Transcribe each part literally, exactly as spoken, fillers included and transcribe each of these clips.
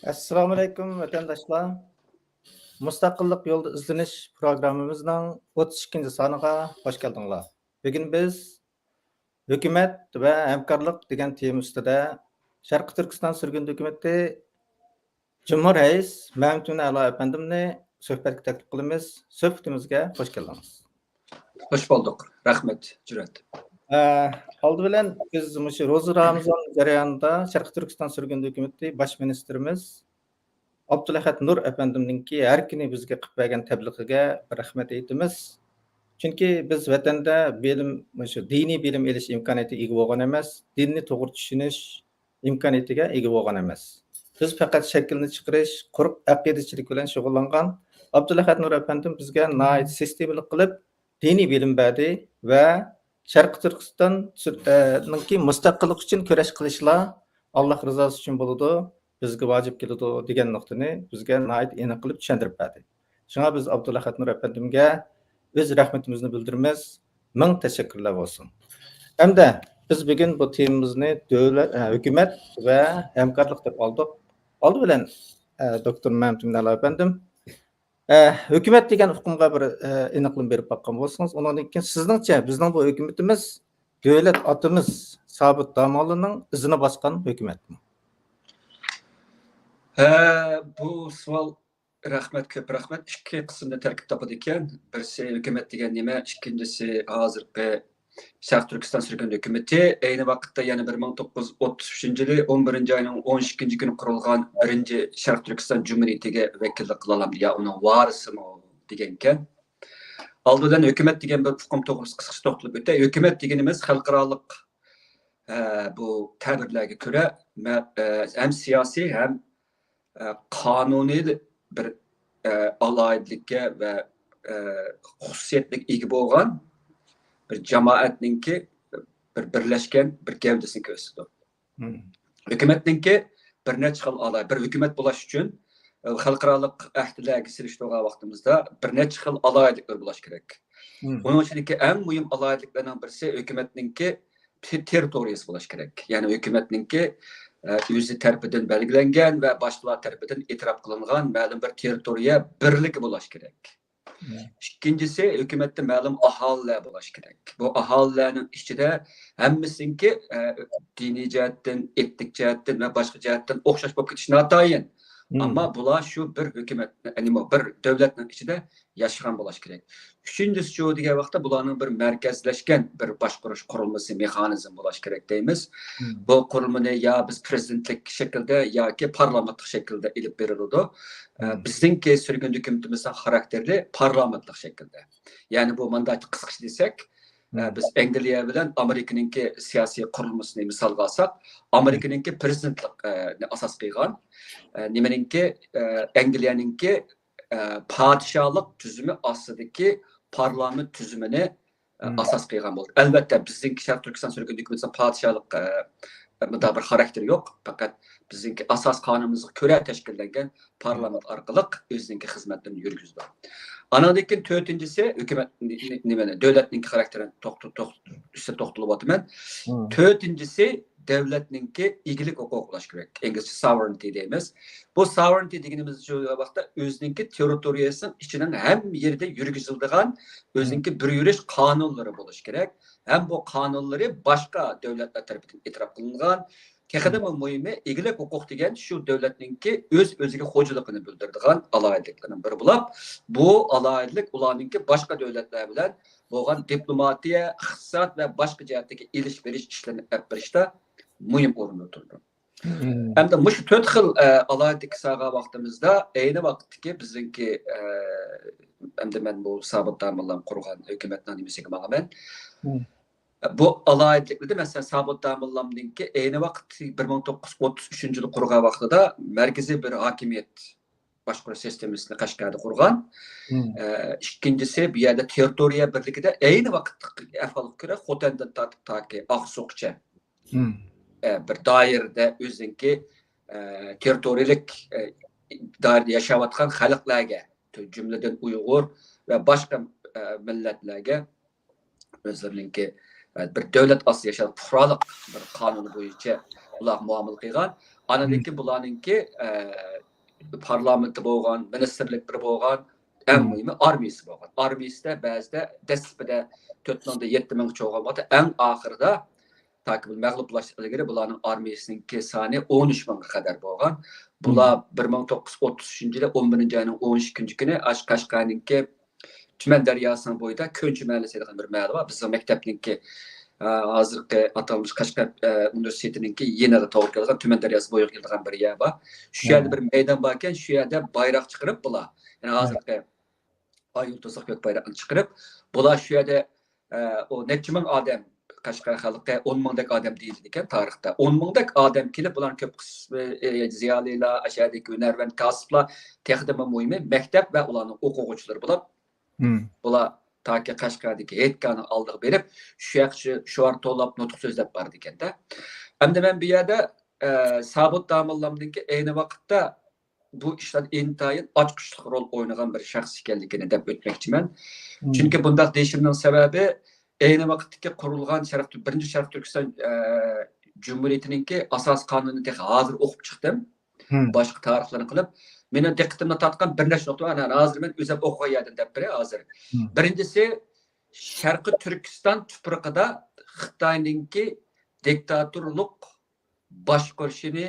ئەسسالامۇئەلەيكۇم، ۋەتەنداشلار. مۇستەقىللىق يولىدا ئىزدىنىش پروگراممىمىزنىڭ ئوتتۇز ئىككىنچى سانىغا خۇش كەلدىڭلار. بۈگۈن بىز ھۆكۈمەت ۋە ھەمكارلىق دېگەن تېما ئۈستىدە شەرقىي تۈركىستان سۈرگۈندە ھۆكۈمىتى جۇمھۇر رەئىس مەمتىمىن ئەلا ئەپەندىمنى سۆھبەتكە تەكلىپ قىلىمىز. سۆھبىتىمىزگە خۇش كەلدىڭىز. خۇش بولدۇق. رەھمەت، جۈرئەت. ئە، ئالدى بىلەن بىز مۇشۇ روزا رامىزان جەريانىدا شەرقىي تۈركىستان سۈرگۈندە ھۆكۈمىتى باش مىنىستىرىمىز ئابدۇلئەھەد نۇر ئەپەندىمنىڭكى ھەر كۈنى بىزگە قىلىپ بەرگەن تەبلىغىگە بىر رەھمەت ئېيتىمىز. چۈنكى بىز ۋەتەندە بىلىم، مۇشۇ دىنىي بىلىم ئېلىش ئىمكانىيىتىگە ئىگە بولغان ئەمەس، دىننى توغرا چۈشىنىش ئىمكانىيىتىگە ئىگە بولغان ئەمەس. بىز پەقەت شەكىلنى چىقىرىش، قۇرۇق ئەقىدىچىلىك بىلەن شۇغۇللانغان. ئابدۇلئەھەد نۇر ئەپەندىم بىزگە ناھايىتى سىستېمىلىق قىلىپ دىنىي بىلىم بەردى ۋە شەرقىي تۈركىستان سۈر-، ئە، نىڭكى مۇستەقىللىق ئۈچۈن كۈرەش قىلىشلا ئاللاھ رىزاسى ئۈچۈن بولىدۇ، بىزگە ۋاجىپ كېلىدۇ دېگەن نۇقتىنى بىزگە ناھايىتى ئېنىق قىلىپ چۈشەندۈرۈپ بەردى. شۇڭا بىز ئابدۇلئەھەد نۇر ئەپەندىمگە ئۆز رەھمىتىمىزنى بىلدۈرىمىز. مىڭ تەشەككۈرلەر بولسۇن. ئەمدى بىز بۈگۈن بۇ تېمىمىزنى دۆلەت، ئە، ھۆكۈمەت ۋە ھەمكارلىق دەپ ئالدۇق. ئالدى بىلەن، ئە، دوكتور مەمتىمىن ئەلا ئەپەندىم، ئە، ھۆكۈمەت دېگەن ئۇقۇمغا بىر، ئە، ئېنىقلىما بېرىپ باققان بولسىڭىز، ئۇنىڭدىن كېيىن سىزنىڭچە بىزنىڭ بۇ ھۆكۈمىتىمىز دۆلەت ئاتىمىز سابىت داموللانىڭ ئىزىنى باسقان ھۆكۈمەتمۇ؟ ئە، بۇ سوئال، رەھمەت، كۆپ رەھمەت. ئىككى قىسىمدىن تەركىب تاپىدىكەن. بىرسى ھۆكۈمەت دېگەن نېمە، ئىككىنچىسى ھازىرقى شەرقىي تۈركىستان سۈرگۈندە ھۆكۈمىتى ئەينى ۋاقىتتا يەنە بىر مىڭ توققۇز يۈز ئوتتۇز ئۈچىنچى يىلى ئون بىرىنچى ئاينىڭ ئون ئىككىنچى كۈنى قۇرۇلغان بىرىنچى شەرقىي تۈركىستان جۇمھۇرىيىتىگە ۋەكىللىك قىلالامدۇ يا ئۇنىڭ ۋارىسىمۇ دېگەنكەن. ئالدى بىلەن ھۆكۈمەت دېگەن بىر ئۇقۇم توغرىسىدا قىسقىچە توختىلىپ ئۆتەي. ھۆكۈمەت دېگىنىمىز خەلقئارالىق، ئە، بۇ تەبىرلەرگە كۆرە، مە-، ئە، ھەم سىياسىي، ھەم، ئە، قانۇنىي بىر، ئە، ئالاھىدىلىككە ۋە، ئە، خۇسۇسىيەتلىككە ئىگە بولغان بىر جامائەتنىڭكى بىر بىرلەشكەن بىر گەۋدىسىنى كۆرسىتىدۇ. ھۆكۈمەتنىڭكى بىر نەچچە خىل ئالاھىدە، بىر ھۆكۈمەت بولاش ئۈچۈن، ئە، خەلقئارالىق ئەھدىلەرگە سېلىشتۇرغان ۋاقتىمىزدا بىر نەچچە خىل ئالاھىدىلىكلەر بولاش كېرەك. ئۇنىڭ ئىچىدىكى ئەڭ مۇھىم ئالاھىدىلىكلەرنىڭ بىرسى ھۆكۈمەتنىڭكى تېررىتورىيەسى بولۇش كېرەك. يەنى ھۆكۈمەتنىڭكى، ئە، ئۆزى تەرىپىدىن بەلگىلەنگەن ۋە باشقىلار تەرىپىدىن ئېتىراپ قىلىنغان مەلۇم بىر تېررىتورىيە بىرلىكى بولۇش كېرەك. ئىككىنچىسى، ھۆكۈمەتتە مەلۇم ئاھالىلەر بولۇش كېرەك. بۇ ئاھالىلەرنىڭ ئىچىدە ھەممىسىنىڭكى، ئە، دىنىي جەھەتتىن، ئېتنىك جەھەتتىن ۋە باشقا جەھەتتىن ئوخشاش بولۇپ كېتىشى ناتايىن. ئەمما بۇلار شۇ بىر ھۆكۈمەت، يەنى بۇ بىر دۆلەتنىڭ ئىچىدە ياشىغان بولۇش كېرەك. ئۈچىنچىسىچۇ دېگەن ۋاقىتتا بۇلارنىڭ بىر مەركەزلەشكەن بىر باشقۇرۇش قۇرۇلمىسى، مېخانىزم بولۇش كېرەك دەيمىز. بۇ قۇرۇلمىنى يا بىز پىرېزىدېنتلىك شەكىلدە ياكى پارلامېنتلىق شەكىلدە ئېلىپ بېرىلىدۇ. ئە، بىزنىڭكى سۈرگۈندە ھۆكۈمىتىمىزنىڭ خاراكتېرى پارلامېنتلىق شەكىلدە. يەنى بۇ مۇنداق قىسقىچە دېسەك، ئە، بىز ئەنگلىيە بىلەن ئامېرىكىنىڭكى سىياسىي قۇرۇلمىسىنى مىسالغا ئالساق، ئامېرىكىنىڭكى پىرېزىدېنتلىق، ئە، نى ئاساس قىلغان، ئە، نېمىنىڭكى، ئە، ئەنگلىيەنىڭكى، ئە، پادىشاھلىق تۈزۈمى ئاستىدىكى پارلامېنت تۈزۈمىنى، ئە، ئاساس قىلغان بولدى. ئەلۋەتتە، بىزنىڭكى شەرقىي تۈركىستان سۈرگۈندە ھۆكۈمىتىنىڭ پادىشاھلىق، ئە، مۇنداق بىر خاراكتېرى يوق. پەقەت بىزنىڭكى ئاساس قانۇنىمىزغا كۆرە تەشكىللەنگەن پارلامېنت ئارقىلىق ئۆزىنىڭكى خىزمەتلىرىنى يۈرگۈزىدۇ. ئانىڭدىن كېيىن تۆتىنچىسى، ھۆكۈمەت نى-، نى-، نېمىنى، دۆلەتنىڭكى خاراكتېرىنى توختى-، توختى-، ئۈستىدە توختىلىۋاتىمەن. تۆتىنچىسى، دۆلەتنىڭكى ئىگىلىك ھوقۇقى بولۇش كېرەك. ئىنگلىزچە sovereignty دەيمىز. بۇ sovereignty دېگىنىمىز شۇ ۋاقىتتا ئۆزىنىڭكى تېررىتورىيەسىنىڭ ئىچىنىڭ ھەممە يېرىدە يۈرگۈزۈلىدىغان ئۆزىنىڭكى بىر يۈرۈش قانۇنلىرى بولۇش كېرەك. ھەم بۇ قانۇنلىرى باشقا دۆلەتلەر تەرىپىدىن ئېتىراپ قىلىنغان. تېخىمۇ مۇھىمى، ئىگىلىك ھوقۇق دېگەن شۇ دۆلەتنىڭكى ئۆز-ئۆزىگە خوجىلىقىنى بىلدۈرىدىغان ئالاھىدىلىكلىرىنىڭ بىرى بولۇپ، بۇ ئالاھىدىلىك ئۇلارنىڭكى باشقا دۆلەتلەر بىلەن بولغان دىپلوماتىيە، ئىقتىساد ۋە باشقا جەھەتتىكى ئېلىش-بېرىش ئىشلىرىنى ئېلىپ بېرىشتا مۇھىم ئورۇندا تۇرىدۇ. ئەمدى مۇشۇ تۆت خىل، ئە، ئالاھىدىلىككە سالغان ۋاقتىمىزدا، ئەينى ۋاقىتتىكى بىزنىڭكى، ئە، ئەمدى مەن بۇ سابىت داموللام قۇرغان ھۆكۈمەتنىڭ نېمىسىگە ماڭىمەن. بۇ ئالاھىدىلىكلىرىدە، مەسىلەن، سابىت داموللامنىڭكى ئەينى ۋاقىت بىر مىڭ توققۇز يۈز ئوتتۇز ئۈچىنچى يىلى قۇرغان ۋاقتىدا مەركىزىي بىر ھاكىمىيەت باشقۇرۇش سىستېمىسىنى قەشقەردە قۇرغان. ئە، ئىككىنچىسى، بۇ يەردە تېررىتورىيە بىرلىكىدە ئەينى ۋاقىتتىكى ئەھۋالغا كۆرە، خوتەندىن تارتىپ تاكى ئاقسۇغىچە، ئە، بىر دائىرىدە ئۆزىنىڭكى، ئە، تېررىتورىيەلىك، ئە، دائىرىدە ياشاۋاتقان خەلقلەرگە، جۈملىدىن ئۇيغۇر ۋە باشقا، ئە، مىللەتلەرگە ئۆزلىرىنىڭكى، ئە، بىر دۆلەت ئاستىدا ياشاش پۇقرالىق بىر قانۇنى بويىچە ئۇلارغا مۇئامىلە قىلغان. ئاندىن كېيىن بۇلارنىڭكى، ئە، پارلامېنتى بولغان، مىنىستىرلىكلىرى بولغان، ئەڭ مۇھىمى ئارمىيىسى بولغان. ئارمىيىسىدە بەزىدە دەسلىپىدە تۆت مىڭدىن يەتتە مىڭغىچە بولغان ۋاقىتتا، ئەڭ ئاخىرىدا تاكى بۇ مەغلۇپلاشتىن ئىلگىرى بۇلارنىڭ ئارمىيىسىنىڭكى سانى ئون ئۈچ مىڭغا قەدەر بولغان. بۇلار بىر مىڭ توققۇز يۈز ئوتتۇز ئۈچىنچى يىلى ئون بىرىنچى ئاينىڭ ئون ئىككىنچى كۈنى ئاشۇ قەشقەرنىڭكى تۈمەن دەرياسىنىڭ بويىدا كۆنچى مەھەللىسى دېگەن بىر مەھەللە بار. بىزنىڭ مەكتەپنىڭكى، ئە، ھازىرقى ئاتالمىش قەشقەر، ئە، ئۇنىۋېرسىتېتىنىڭكى يېنىغا توغرا كېلىدىغان تۈمەن دەرياسى بويىغا كېلىدىغان بىر يەر بار. شۇ يەردە بىر مەيدان باركەن، شۇ يەردە بايراق چىقىرىپ بۇلار، يەنى ھازىرقى ئاي يۇلتۇزلۇق كۆك بايراقنى چىقىرىپ، بۇلار شۇ يەردە، ئە، ئۇ نەچچە مىڭ ئادەم، قەشقەر خەلقى ئون مىڭدەك ئادەم دېيىلىدىكەن تارىختا. ئون مىڭدەك ئادەم كېلىپ، بۇلارنىڭ كۆپ قىسمى، ئە، زىيالىيلار، ئەشەدىكى ھۈنەرۋەن، كاسىپلار، تېخىدىمۇ مۇھىمى مەكتەپ ۋە ئۇلارنىڭ ئوقۇغۇچىلىرى بولۇپ، بۇلار تاكى قەشقەردىكى ھېيتگاھنىڭ ئالدىغا بېرىپ، شۇ ياق شۇ شوئار توۋلاپ نۇتۇق سۆزلەپ باردىكەن-دە. ئەمدى مەن بۇ يەردە، ئە، سابىت داموللامنىڭكى ئەينى ۋاقىتتا بۇ ئىشلاردا ئىنتايىن ئاچقۇچلۇق رول ئوينىغان بىر شەخس ئىكەنلىكىنى دەپ ئۆتمەكچىمەن. چۈنكى بۇنداق دېيىشىمنىڭ سەۋەبى، ئەينى ۋاقىتتىكى قۇرۇلغان شەرق، بىرىنچى شەرقىي تۈركىستان، ئە، جۇمھۇرىيىتىنىڭكى ئاساسىي قانۇنىنى تېخى ھازىر ئوقۇپ چىقتىم. باشقا تارىخلارنى قىلىپ، مېنىڭ دىققىتىمنى تارتقان بىر نەچچە نۇقتا بار. ھە، ھازىر مەن ئۆزۈم ئوقۇغان يەردىن دەپ بېرەي ھازىر. بىرىنچىسى، شەرقىي تۈركىستان تۇپرىقىدا خىتاينىڭكى دىكتاتورلۇق باشقۇرۇشىنى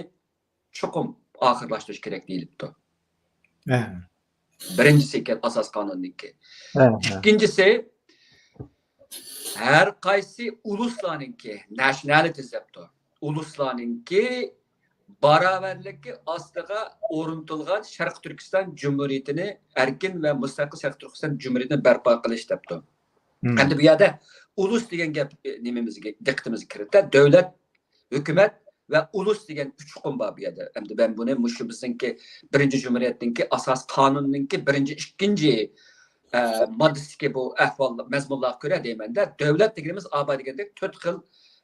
چوقۇم ئاخىرلاشتۇرۇش كېرەك دېيىلىپتۇ. بىرىنچىسى ئىكەن ئاساس قانۇننىڭكى. ئىككىنچىسى، ھەر قايسى ئۇلۇسلارنىڭكى، نەشنالىتىز دەپتۇ. ئۇلۇسلارنىڭكى باراۋەرلىكى ئاستىغا ئورنىتىلغان شەرقىي تۈركىستان جۇمھۇرىيىتىنى، ئەركىن ۋە مۇستەقىل شەرقىي تۈركىستان جۇمھۇرىيىتىنى بەرپا قىلىش دەپتۇ. ئەمدى بۇ يەردە ئۇلۇس دېگەن گەپ، ئە، نېمىمىزگە، دىققىتىمىزگە كىرىدۇ. دۆلەت، ھۆكۈمەت ۋە ئۇلۇس دېگەن ئۈچ ئۇقۇم بار بۇ يەردە. ئەمدى مەن بۇنى مۇشۇ بىزنىڭكى بىرىنچى جۇمھۇرىيەتنىڭكى ئاساسىي قانۇننىڭكى بىرىنچى، ئىككىنچى، ئە، ماددىسىدىكى بۇ ئەھۋال، مەزمۇنلارغا كۆرە دەيمەن-دە، دۆلەت دېگىنىمىز ئاۋۋال دېگەندەك تۆت خىل،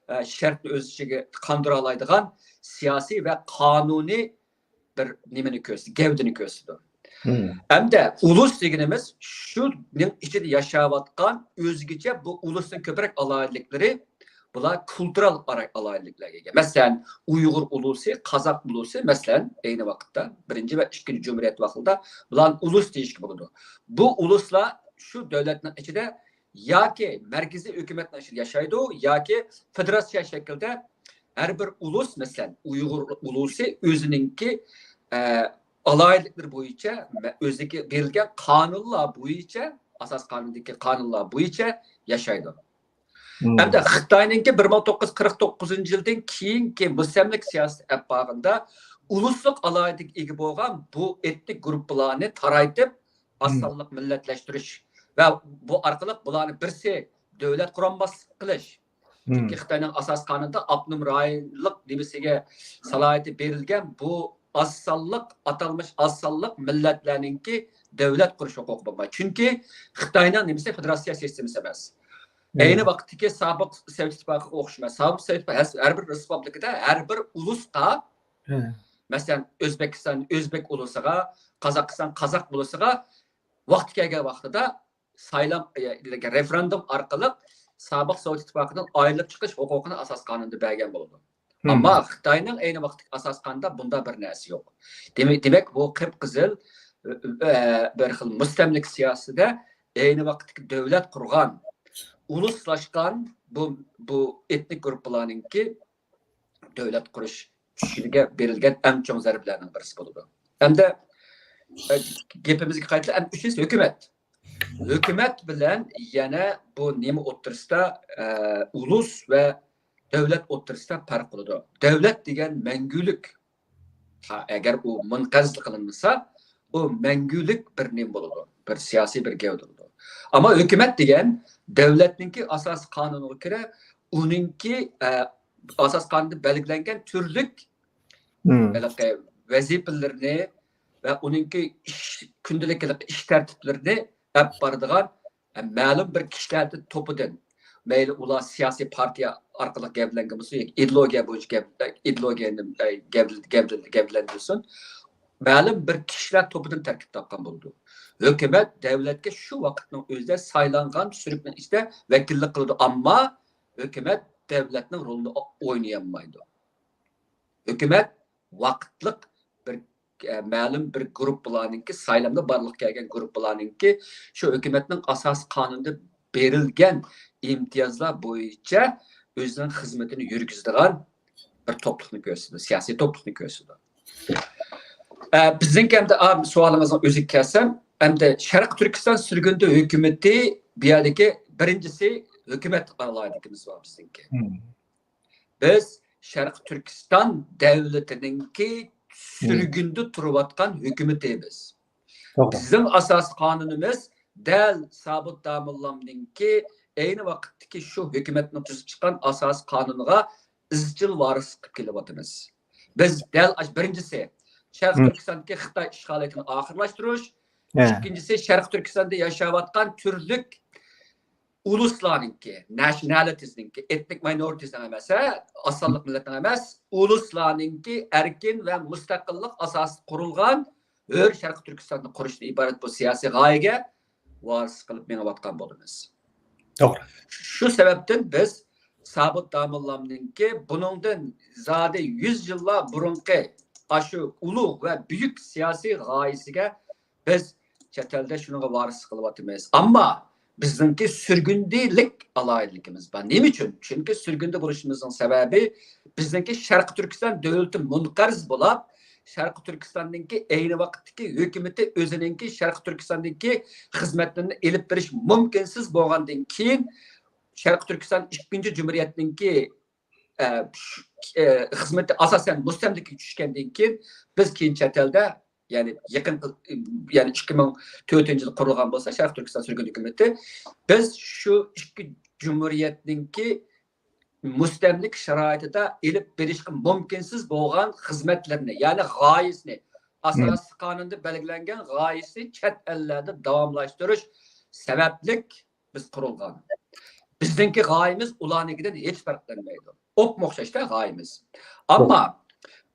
ئە، شەرتنى ئۆز ئىچىگە قاندۇرالايدىغان سىياسىي ۋە قانۇنىي بىر نېمىنى كۆرسىتىدۇ، گەۋدىنى كۆرسىتىدۇ. ئەمدى ئۇلۇس دېگىنىمىز شۇنىڭ ئىچىدە ياشاۋاتقان ئۆزگىچە بۇ ئۇلۇسنىڭ كۆپرەك ئالاھىدىلىكلىرى، بۇلار كۇلتۇرال ئارا-، ئالاھىدىلىكلەرگە ئىگە. مەسىلەن، ئۇيغۇر ئۇلۇسى، قازاق ئۇلۇسى، مەسىلەن، ئەينى ۋاقىتتا بىرىنچى ۋە ئىككىنچى جۇمھۇرىيەت ۋاقتىدا بۇلارنى ئۇلۇس دېيىشكە بولىدۇ. بۇ ئۇلۇسلار شۇ دۆلەتنىڭ ئىچىدە ياكى مەركىزىي ھۆكۈمەتنىڭ ئىچىدە ياشايدۇ، ياكى فېدېراتسىيە شەكلىدە ھەر بىر ئۇلۇس، مەسىلەن، ئۇيغۇر ئۇلۇسى ئۆزىنىڭكى، ئە، ئالاھىدىلىكلىرى بويىچە، مە-، ئۆزىگە بېرىلگەن قانۇنلار بويىچە، ئاساس قانۇندىكى قانۇنلار بويىچە ياشايدۇ. ھەمدە خىتاينىڭكى بىر مىڭ توققۇز يۈز قىرىق توققۇزىنچى يىلدىن كېيىنكى مۇستەملىكە سىياسىتى ئەپ بارغىنىدا، ئۇلۇسلۇق ئالاھىدىلىككە ئىگە بولغان بۇ ئېتنىك گۇرۇپپىلارنى تارايتىپ، ئاز سانلىق مىللەتلەشتۈرۈش ۋە بۇ ئارقىلىق بۇلارنى بىرسى دۆلەت قۇرالماسلىق قىلىش. چۈنكى خىتاينىڭ ئاساسىي قانۇنىدا ئاپتونوم رايونلۇق نېمىسىگە سالاھىيىتى بېرىلگەن بۇ ئاز سانلىق، ئاتالمىش ئاز سانلىق مىللەتلەرنىڭكى دۆلەت قۇرۇش ھوقۇقى بولمايدۇ. چۈنكى خىتاينىڭ نېمىسى فېدېراتسىيە سىستېمىسى ئەمەس. ئەينى ۋاقىتتىكى سابىق سوۋېت ئىتتىپاقىغا ئوخشىماس. سابىق سوۋېت ئىتتىپاقى ھەر، ھەر بىر رېسپۇبلىكىدا، ھەر بىر ئۇلۇسقا، مەسىلەن، ئۆزبېكىستان ئۆزبېك ئۇلۇسىغا، قازاقىستان قازاق ئۇلۇسىغا ۋاقتى كەلگەن ۋاقتىدا سايلام، رېفېرېندۇم ئارقىلىق سابىق سوۋېت ئىتتىپاقىدىن ئايرىلىپ چىقىش ھوقۇقىنى ئاساس قانۇندا بەرگەن بولىدۇ. ئەمما خىتاينىڭ ئەينى ۋاقىتتىكى ئاساس قانۇندا بۇنداق بىر نەرسە يوق. دېمەك، دېمەك، بۇ قىپقىزىل، ئە، بىر خىل مۇستەملىكە سىياسىتىدە ئەينى ۋاقىتتىكى دۆلەت قۇرغان، ئۇلۇسلاشقان بۇ، بۇ ئېتنىك گۇرۇپپىلارنىڭكى دۆلەت قۇرۇش چۈشىگە بېرىلگەن ئەڭ چوڭ زەربىلەرنىڭ بىرسى بولىدۇ. ئەمدى، ئە، گېپىمىزگە قايتىپ، ئەمدى ئۈچىنچىسى ھۆكۈمەت. ھۆكۈمەت بىلەن يەنە بۇ نېمە ئوتتۇرىسىدا، ئە، ئۇلۇس ۋە دۆلەت ئوتتۇرىسىدا پەرق بولىدۇ. دۆلەت دېگەن مەڭگۈلۈك. ھا، ئەگەر ئۇ مۇنقەزل قىلىنمىسا، ئۇ مەڭگۈلۈك بىر نېمە بولىدۇ، بىر سىياسىي بىر گەۋدە بولىدۇ. ئەمما ھۆكۈمەت دېگەن دۆلەتنىڭكى ئاساسىي قانۇنىغا كۆرە، ئۇنىڭكى، ئە، ئاساسىي قانۇندا بەلگىلەنگەن تۈرلۈك، ھېلىقى ۋەزىپىلىرىنى ۋە ئۇنىڭكى ئىش، كۈندىلىك ھېلىقى ئىش تەرتىپلىرىنى ئەپ بارىدىغان، ئە، مەلۇم بىر كىشىلەر توپىدىن، مەيلى ئۇلار سىياسىي پارتىيە ئارقىلىق گەۋدىلەنگەن بولسۇن ياكى ئىدېئولوگىيە بويىچە گەپ-، ئىدېئولوگىيەنى، ئە، گەۋدە-، گەۋدە-، گەۋدىلەندۈرسۇن، مەلۇم بىر كىشىلەر توپىدىن تەركىب تاپقان بولىدۇ. ھۆكۈمەت دۆلەتكە شۇ ۋاقىتنىڭ ئۆزىدە سايلانغان سۈرۈكنىڭ ئىچىدە ۋەكىللىك قىلىدۇ، ئەمما ھۆكۈمەت دۆلەتنىڭ رولىنى ئو-، ئوينىيالمايدۇ. ھۆكۈمەت ۋاقىتلىق بىر، ئە، مەلۇم بىر گۇرۇپپىلارنىڭكى، سايلامدا بارلىققا كەلگەن گۇرۇپپىلارنىڭكى شۇ ھۆكۈمەتنىڭ ئاساسىي قانۇنىدا بېرىلگەن ئىمتىيازلار بويىچە ئۆزىنىڭ خىزمىتىنى يۈرگۈزىدىغان بىر توپلۇقنى كۆرسىتىدۇ، سىياسىي توپلۇقنى كۆرسىتىدۇ. ئە، بىزنىڭكى ئەمدى، ئا، سوئالىڭىزنىڭ ئۆزىگە كەلسەم، ئەمدى شەرقىي تۈركىستان سۈرگۈندە ھۆكۈمىتى بۇ يەردىكى بىرىنچىسى ھۆكۈمەت ئالاھىدىلىكىمىز بار بىزنىڭكى. بىز شەرقىي تۈركىستان دەۋلىتىنىڭكى سۈرگۈندە تۇرۇۋاتقان ھۆكۈمىتى بىز. بىزنىڭ ئاساسىي قانۇنىمىز دەل سابىت داموللامنىڭكى ئەينى ۋاقىتتىكى شۇ ھۆكۈمەتنىڭ تۈزۈپ چىققان ئاساسىي قانۇنىغا ئىزچىل ۋارىسلىق قىلىپ كېلىۋاتىمىز. بىز دەل ئاش-، بىرىنچىسى، شەرقىي تۈركىستاندىكى خىتاي ئىشغالىيىتىنى ئاخىرلاشتۇرۇش. ئىككىنچىسى، شەرقىي تۈركىستاندا ياشاۋاتقان تۈرلۈك ئۇلۇسلارنىڭكى، ناشنالىتىزنىڭكى، ئېتنىك ماينورىتىزنىڭ ئەمەس، ھە، ئاز سانلىق مىللەتنىڭ ئەمەس، ئۇلۇسلارنىڭكى ئەركىن ۋە مۇستەقىللىق ئاساسىدا قۇرۇلغان ھۆر شەرقىي تۈركىستاننى قۇرۇشتىن ئىبارەت بۇ سىياسىي غايىگە ۋارىسلىق قىلىپ مېڭىۋاتقان بولىمىز. توغرا. شۇ سەۋەبتىن بىز سابىت داموللامنىڭكى بۇنىڭدىن زادى يۈز يىللار بۇرۇنقى ئاشۇ ئۇلۇغ ۋە بۈيۈك سىياسىي غايىسىگە بىز چەت ئەلدە شۇنىڭغا ۋارىسلىق قىلىۋاتىمىز. ئەمما بىزنىڭكى سۈرگۈندىلىك ئالاھىدىلىكىمىز بار. نېمە ئۈچۈن؟ چۈنكى سۈرگۈندە بولۇشىمىزنىڭ سەۋەبى، بىزنىڭكى شەرقىي تۈركىستان دۆلىتى مۇنقەرز بولاپ، شەرقىي تۈركىستاننىڭكى ئەينى ۋاقىتتىكى ھۆكۈمىتى ئۆزىنىڭكى شەرقىي تۈركىستاندىكى خىزمەتلىرىنى ئېلىپ بېرىش مۇمكىنسىز بولغاندىن كېيىن، شەرقىي تۈركىستان ئىككىنچى جۇمھۇرىيەتنىڭكى، ئە، شۇ، ئە، خىزمىتى ئاساسەن مۇستەملىكىگە چۈشكەندىن كېيىن، بىز كېيىن چەت ئەلدە، يەنى يېقىنقى، يەنى ئىككى مىڭ تۆتىنچى يىلدا قۇرۇلغان بولسا شەرقىي تۈركىستان سۈرگۈندە ھۆكۈمىتى، بىز شۇ ئىككى جۇمھۇرىيەتنىڭكى مۇستەملىكە شارائىتىدا ئېلىپ بېرىشقا مۇمكىنسىز بولغان خىزمەتلىرىنى، يەنى غايىسىنى، ئاساسىي قانۇندا بەلگىلەنگەن غايىسىنى چەت ئەللەردە داۋاملاشتۇرۇش سەۋەبلىك بىز قۇرۇلغان. بىزنىڭكى غايىمىز ئۇلارنىڭكىدىن ھېچ پەرقلەنمەيدۇ. ئوپمۇ ئوخشاشتا غايىمىز. ئەمما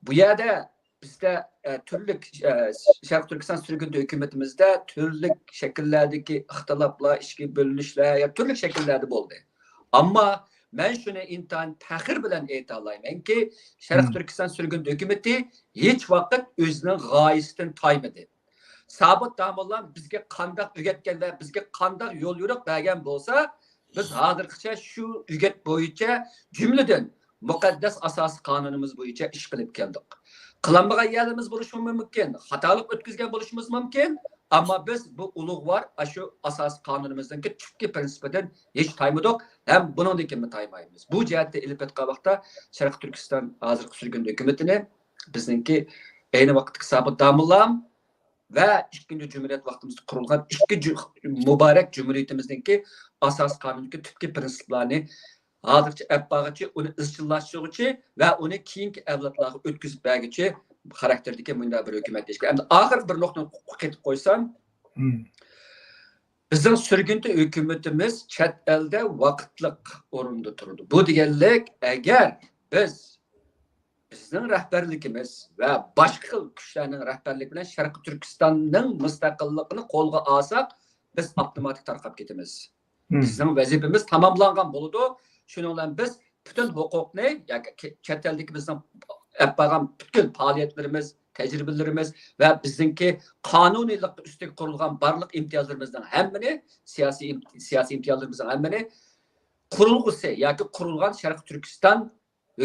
بۇ يەردە بىزدە، ئە، تۈرلۈك، ئە، شەرقىي تۈركىستان سۈرگۈندە ھۆكۈمىتىمىزدە تۈرلۈك شەكىللەردىكى ئىختىلاپلار، ئىچكى بۆلۈنۈشلەر، يا تۈرلۈك شەكىللەردە بولدى. ئەمما مەن شۇنى ئىنتايىن پەخىر بىلەن ئېيتالايمەنكى، شەرقىي تۈركىستان سۈرگۈندە ھۆكۈمىتى ھېچ ۋاقىت ئۆزىنىڭ غايىسىدىن تايمىدى. سابىت داموللام بىزگە قانداق ئۆگەتكەن ۋە بىزگە قانداق يول يورۇق بەرگەن بولسا، بىز ھازىرغىچە شۇ ئۆگەت بويىچە، جۈملىدىن مۇقەددەس ئاساسىي قانۇنىمىز بويىچە ئىش قىلىپ كەلدۇق. قىلالمىغان يەرلىرىمىز بولۇشىمۇ مۇمكىن، خاتالىق ئۆتكۈزگەن بولۇشىمىز مۇمكىن، ئەمما بىز بۇ ئۇلۇغۋار ئاشۇ ئاساسىي قانۇنىمىزنىڭكى تۈپكى پىرىنسىپىدىن ھېچ تايمىدۇق ھەم بۇنىڭدىن كېيىنمۇ تايمايمىز. بۇ جەھەتتە ئېلىپ ئېيتقان ۋاقىتتا شەرقىي تۈركىستان ھازىرقى سۈرگۈندە ھۆكۈمىتىنى بىزنىڭكى ئەينى ۋاقىتتىكى سابىت داموللام ۋە ئىككىنچى جۇمھۇرىيەت ۋاقتىمىزدا قۇرۇلغان ئىككى جۇ-، مۇبارەك جۇمھۇرىيىتىمىزنىڭكى ئاساسىي قانۇنىدىكى تۈپكى پىرىنسىپلارنى ھازىرچە ئەپ بارغۇچى، ئۇنى ئىزچىللاشتۇرغۇچى ۋە ئۇنى كېيىنكى ئەۋلادلارغا ئۆتكۈزۈپ بەرگۈچى خاراكتېردىكى مۇنداق بىر ھۆكۈمەت دېيىشكە. ئەمدى ئاخىرقى بىر نۇقتىنى قېتىپ قويسام، بىزنىڭ سۈرگۈندە ھۆكۈمىتىمىز چەت ئەلدە ۋاقىتلىق ئورۇندا تۇرىدۇ. بۇ دېگەنلىك، ئەگەر بىز بىزنىڭ رەھبەرلىكىمىز ۋە باشقا خىل كۈچلەرنىڭ رەھبەرلىكى بىلەن شەرقىي تۈركىستاننىڭ مۇستەقىللىقىنى قولغا ئالساق، بىز ئاپتوماتىك تارقاپ كېتىمىز. بىزنىڭ ۋەزىپىمىز تاماملانغان بولىدۇ. شۇنىڭ بىلەن بىز پۈتۈن ھوقۇقنى ياكى كە-، چەت ئەلدىكى بىزنىڭ ئەپ بارغان پۈتكۈل پائالىيەتلىرىمىز، تەجرىبىلىرىمىز ۋە بىزنىڭكى قانۇنىيلىق ئۈستىگە قۇرۇلغان بارلىق ئىمتىيازلىرىمىزنىڭ ھەممىنى، سىياسىي ئىم-، سىياسىي ئىمتىيازلىرىمىزنىڭ ھەممىنى قۇرۇلغۇسى ياكى قۇرۇلغان شەرقىي تۈركىستان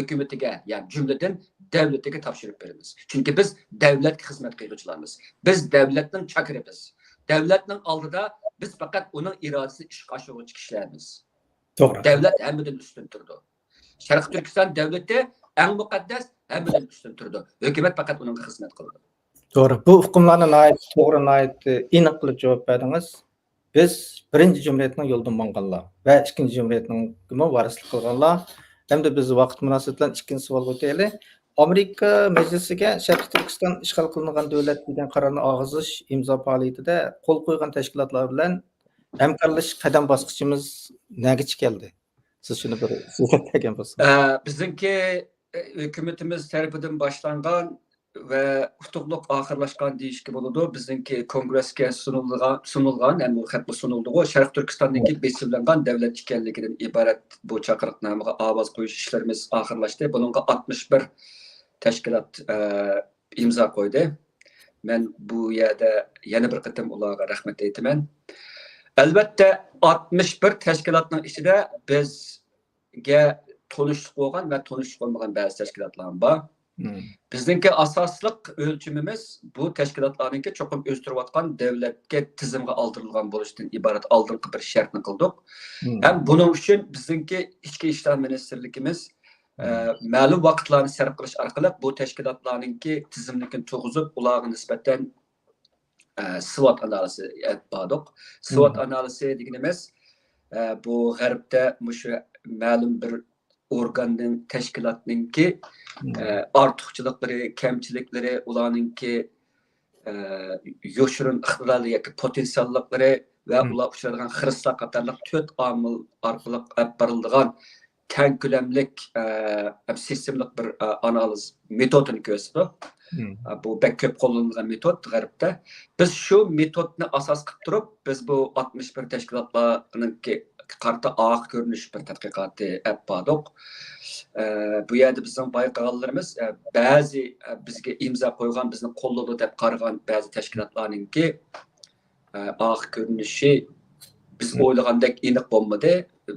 ھۆكۈمىتىگە، يەنى جۈملىدىن دەۋلىتىگە تاپشۇرۇپ بېرىمىز. چۈنكى بىز دەۋلەتكە خىزمەت قىلغۇچىلارمىز. بىز دەۋلەتنىڭ چاكىرىمىز. دەۋلەتنىڭ ئالدىدا بىز پەقەت ئۇنىڭ ئىرادىسىنى ئىشقا ئاشۇرغۇچى كىشىلەرمىز. توغرا. دەۋلەت ھەممىدىن ئۈستۈن تۇرىدۇ. شەرقىي تۈركىستان دەۋلىتى ئەڭ مۇقەددەس، ھەممىدىن ئۈستۈن تۇرىدۇ. ھۆكۈمەت پەقەت ئۇنىڭغا خىزمەت قىلىدۇ. توغرا. بۇ ئۇقۇملارنى ناھايىتى توغرا، ناھايىتى ئېنىق قىلىپ جاۋاب بەردىڭىز. بىز بىرىنچى جۇمھۇرىيەتنىڭ يولىدىن ماڭغانلار ۋە ئىككىنچى جۇمھۇرىيەتنىڭمۇ ۋارىسلىق قىلغانلار. ئەمدى بىز ۋاقىت مۇناسىۋىتى بىلەن ئىككىنچى سوئالغا ئۆتەيلى. ئامېرىكا مەجلىسىگە شەرقىي تۈركىستان ئىشغال قىلىنغان دۆلەت دېگەن قارارنى ئالغۇزۇش ئىمزا پائالىيىتىدە قول قويغان تەشكىلاتلار بىلەن ھەمكارلىشىش قەدەم باسقۇچىمىز نەگىچە كەلدى؟ سىز شۇنى بىر سۆزلەپ بەرگەن بولسىڭىز. ئە، بىزنىڭكى، ئە، ھۆكۈمىتىمىز تەرىپىدىن باشلانغان ۋە ئۇتۇقلۇق ئاخىرلاشقان دېيىشكە بولىدۇ. بىزنىڭكى كونگرېسكە سۇنۇلغان، سۇنۇلغان، ھەم بۇ خەتمۇ سۇنۇلدىغۇ، شەرقىي تۈركىستاننىڭكى بېسىۋېلىنغان دەۋلەت ئىكەنلىكىدىن ئىبارەت بۇ چاقىرىقنامىغا ئاۋاز قويۇش ئىشلىرىمىز ئاخىرلاشتى. بۇنىڭغا ئاتمىش بىر تەشكىلات ئىمزا قويدى. مەن بۇ يەردە يەنە بىر قېتىم ئۇلارغا رەھمەت ئېيتىمەن. ئەلۋەتتە، ئاتمىش بىر تەشكىلاتنىڭ ئىچىدە بىزگە تونۇشلۇق بولغان ۋە تونۇشلۇق بولمىغان بەزى تەشكىلاتلار بار. بىزنىڭكى ئاساسلىق ئۆلچىمىمىز بۇ تەشكىلاتلارنىڭكى چوقۇم ئۆزگىرىۋاتقان دۆلەتكە تىزىمغا ئالدۇرۇلغان بولۇشتىن ئىبارەت ئالدىنقى بىر شەرتنى قىلدۇق. ھەم بۇنىڭ ئۈچۈن بىزنىڭكى ئىچكى ئىشلار مىنىستىرلىكىمىز ئە، مەلۇم ۋاقىتلارنى سەرپ قىلىش ئارقىلىق بۇ تەشكىلاتلارنىڭكى تىزىملىكىنى تۇرغۇزۇپ، ئۇلارغا نىسبەتەن ئە، سۋات ئانالىزى ئېلىپ باردۇق. سۋات ئانالىزى دېگىنىمىز ئە، بۇ غەربتە مۇشۇ مەلۇم بىر ئورگاننىڭ، تەشكىلاتنىڭكى ئە، ئارتۇقچىلىقلىرى، كەمچىلىكلىرى، ئۇلارنىڭكى ئە، يوشۇرۇن ئىقتىدارلىرى ياكى پوتېنسىئاللىقلىرى ۋە ئۇلار ئۇچرايدىغان خىرىسلار قاتارلىق تۆت ئامىل ئارقىلىق ئېلىپ بارىلىدىغان كەڭ كۆلەملىك ئە، ھەم سىستېمىلىق بىر ئە، ئانالىز مېتودىنى كۆرسىتىدۇ. ئە، بۇ بەك كۆپ قوللىنىلغان مېتود غەربتە. بىز شۇ مېتودنى ئاساس قىلىپ تۇرۇپ، بىز بۇ ئاتمىش بىر تەشكىلاتلارنىڭكى قارىتا ئارقا كۆرۈنۈش بىر تەتقىقاتى ئەپ باردۇق. ئە، بۇ يەردە بىزنىڭ بايقىغانلىرىمىز، ئە، بەزى ئە، بىزگە ئىمزا قويغان، بىزنى قوللىدى دەپ قارىغان بەزى تەشكىلاتلارنىڭكى ئە، ئارقا كۆرۈنۈشى بىز ئويلىغاندەك ئېنىق بولمىدى.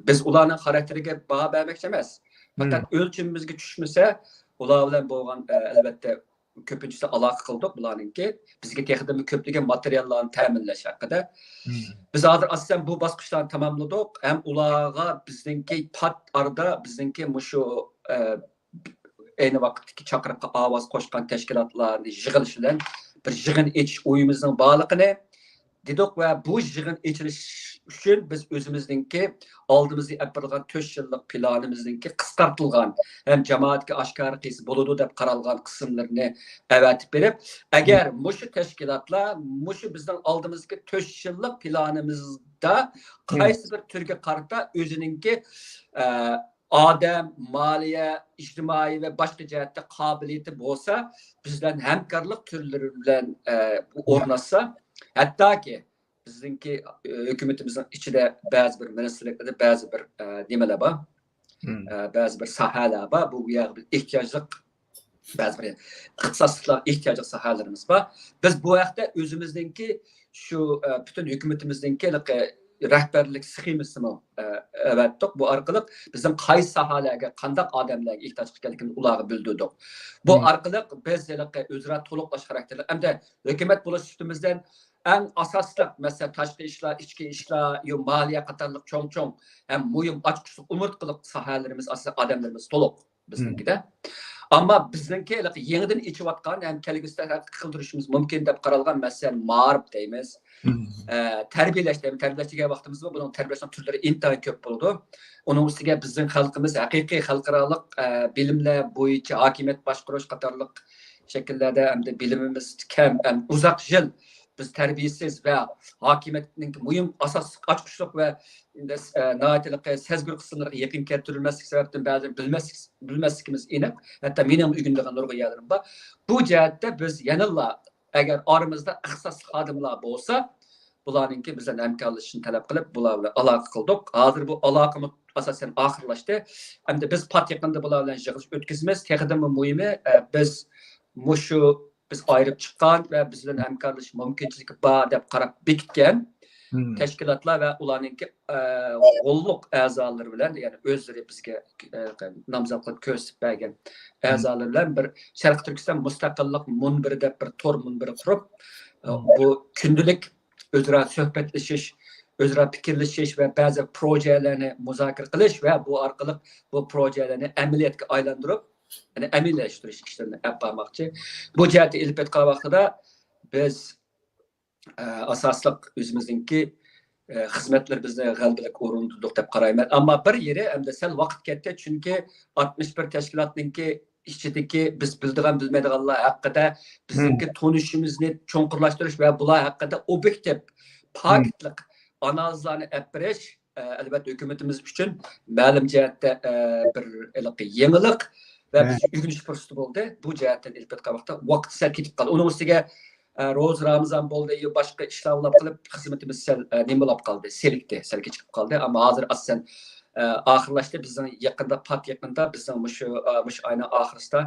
بىز ئۇلارنىڭ خاراكتېرىگە باھا بەرمەكچى ئەمەس. پەقەت ئۆلچىمىمىزگە چۈشمىسە، ئۇلار بىلەن بولغان، ئە، ئەلۋەتتە، كۆپىنچىسى ئالاقە قىلدۇق بۇلارنىڭكى. بىزگە تېخىدىنمۇ كۆپلىگەن ماتېرىياللارنى تەمىنلەش ھەققىدە. بىز ھازىر ئاساسەن بۇ باسقۇچلارنى تاماملىدۇق. ھەم ئۇلارغا بىزنىڭكى پات ئارىدا بىزنىڭكى مۇشۇ، ئە، ئەينى ۋاقىتتىكى چاقىرىققا ئاۋاز قوشقان تەشكىلاتلارنى يىغىلىش بىلەن بىر يىغىن ئېچىش ئويىمىزنىڭ بارلىقىنى دېدۇق ۋە بۇ يىغىن ئېچىلىش ئۈچۈن بىز ئۆزىمىزنىڭكى ئالدىمىزدا ئېلىپ بېرىلغان تۆت يىللىق پىلانىمىزنىڭكى قىسقارتىلغان ھەم جامائەتكە ئاشكارا قىلسا بولىدۇ دەپ قارالغان قىسىملىرىنى ئەۋەتىپ بېرىپ، ئەگەر مۇشۇ تەشكىلاتلار مۇشۇ بىزنىڭ ئالدىمىزدىكى تۆت يىللىق پىلانىمىزدا قايسى بىر تۈرگە قارىتا ئۆزىنىڭكى، ئە، ئادەم، مالىيە، ئىجتىمائىي ۋە باشقا جەھەتتە قابىلىيىتى بولسا، بىز بىلەن ھەمكارلىق تۈرلىرى بىلەن، ئە، ئورناشسا، ھەتتاكى بىزنىڭكى، ئە، ھۆكۈمىتىمىزنىڭ ئىچىدە بەزى بىر مىنىستىرلىكلەردە بەزى بىر، ئە، نېمىلەر بار، ئە، بەزى بىر ساھەلەر بار، بۇ يەرگە بىز ئېھتىياجلىق بەزى بىر ئىختىساسلىقلارغا ئېھتىياجلىق ساھەلىرىمىز بار. بىز بۇ ھەقتە ئۆزىمىزنىڭكى شۇ، ئە، پۈتۈن ھۆكۈمىتىمىزنىڭكى ھېلىقى رەھبەرلىك سخېمىسىنى، ئە، ئەۋەتتۇق. بۇ ئارقىلىق بىزنىڭ قايسى ساھەلەرگە، قانداق ئادەملەرگە ئېھتىياج ئىكەنلىكىنى ئۇلارغا بىلدۈردۇق. بۇ ئارقىلىق بىز ھېلىقى ئۆزئارا تولۇقلاش خاراكتېرلىك ھەمدە ھۆكۈمەت بولۇش سۈپىتىمىزدىن ئەڭ ئاساسلىق، مەسىلەن، تاشقى ئىشلار، ئىچكى ئىشلار، يو مالىيە قاتارلىق چوڭ-چوڭ ھەم مۇھىم ئاچقۇچلۇق ئومۇرتقىلىق ساھەلىرىمىز ئاساسەن ئادەملىرىمىز تولۇق بىزنىڭكىدە. ئەمما بىزنىڭكى ھېلىقى يېڭىدىن ئېچىۋاتقان ھەم كەلگۈسىدە تەرەققىي قىلدۇرۇشىمىز مۇمكىن دەپ قارالغان، مەسىلەن، مائارىپ دەيمىز، ئە، تەربىيەلەش دەيمىز. تەربىيەلەش دېگەن ۋاقتىمىزدا بۇنىڭ تەربىيەلەشنىڭ تۈرلىرى ئىنتايىن كۆپ بولىدۇ. ئۇنىڭ ئۈستىگە بىزنىڭ خەلقىمىز ھەقىقىي خەلقئارالىق، ئە، بىلىملەر بويىچە ھاكىمىيەت باشقۇرۇش قاتارلىق شەكىللەردە ئەمدى بىلىمىمىز كەم، ئەم، ئۇزاق يىل بىز تەربىيەسىز ۋە ھاكىمىيەتنىڭ مۇھىم ئاساسلىق ئاچقۇچلۇق ۋە، ئە، ناھايىتى سەزگۈر قىسىملىرىغا يېقىن كەلتۈرۈلمەسلىكى سەۋەبتىن بەزىلەرنى بىلمەسلىك، بىلمەسلىكىمىز ئېنىق. ھەتتا مېنىڭمۇ ئۆگىنىدىغان نۇرغۇن يەرلىرىم بار. بۇ جەھەتتە بىز يەنىلا ئەگەر ئارىمىزدا ئىختىساسلىق خادىملار بولسا، بۇلارنىڭكى بىز بىلەن ھەمكارلىشىشنى تەلەپ قىلىپ، بۇلار بىلەن ئالاقە قىلدۇق. ھازىر بۇ ئالاقىمىز ئاساسەن ئاخىرلاشتى. ئەمدى بىز پات يېقىندا بۇلار بىلەن يىغىلىش ئۆتكۈزىمىز. تېخىدىنمۇ مۇھىمى، ئە، بىز مۇشۇ بىز ئايرىپ چىققان ۋە بىز بىلەن ھەمكارلىشىش مۇمكىنچىلىكى بار دەپ قاراپ بېكىتكەن تەشكىلاتلار ۋە ئۇلارنىڭكى، ئە، غوللۇق ئەزالىرى بىلەن، يەنى ئۆزلىرى بىزگە، ئە، نامزات قىلىپ كۆرسىتىپ بەرگەن ئەزالىرى بىلەن بىر شەرقىي تۈركىستان مۇستەقىللىق مۇنبىرى دەپ بىر تور مۇنبىرى قۇرۇپ، ئە، بۇ كۈندىلىك ئۆزئارا سۆھبەتلىشىش، ئۆزئارا پىكىرلىشىش ۋە بەزى پروژېلەرنى مۇزاكىرە قىلىش ۋە بۇ ئارقىلىق بۇ پروژېلەرنى ئەمەلىيەتكە ئايلاندۇرۇپ، يەنى ئەمەلىيلەشتۈرۈش ئىشلىرىنى ئېلىپ بارماقچى. بۇ جەھەتتە ئېلىپ ئېيتقان ۋاقتىدا بىز، ئە، ئاساسلىق ئۆزىمىزنىڭكى، ئە، خىزمەتلىرىمىزنى غەلىبىلىك ئورۇندىدۇق دەپ قارايمەن. ئەمما بىر يېرى ئەمدى سەل ۋاقىت كەتتى، چۈنكى ئاتمىش بىر تەشكىلاتنىڭكى ئىچىدىكى بىز بىلىدىغان، بىلمەيدىغانلار ھەققىدە بىزنىڭكى تونۇشىمىزنى چوڭقۇرلاشتۇرۇش ۋە بۇلار ھەققىدە ئوبيېكتىپ، پاكىتلىق ئانالىزلارنى ئېلىپ بېرىش، ئە، ئەلۋەتتە، ھۆكۈمىتىمىز ئۈچۈن مەلۇم جەھەتتە، ئە، بىر ھېلىقى يېڭىلىق ۋە بىز ئۆگىنىش پۇرسىتى بولدى. بۇ جەھەتتىن ئېلىپ ئېيتقان ۋاقىتتا ۋاقىت سەل كېتىپ قالدى. ئۇنىڭ ئۈستىگە، ئە، روزا، رامىزان بولدى، يا باشقا ئىشلار بولاپ قېلىپ، خىزمىتىمىز سەل، ئە، نېمە بولاپ قالدى، سېلىكتى، سەل كېچىكىپ قالدى. ئەمما ھازىر ئاساسەن، ئە، ئاخىرلاشتى. بىزنىڭ يېقىندا، پات يېقىندا بىزنىڭ مۇشۇ، ئە، مۇشۇ ئاينىڭ ئاخىرىسىدا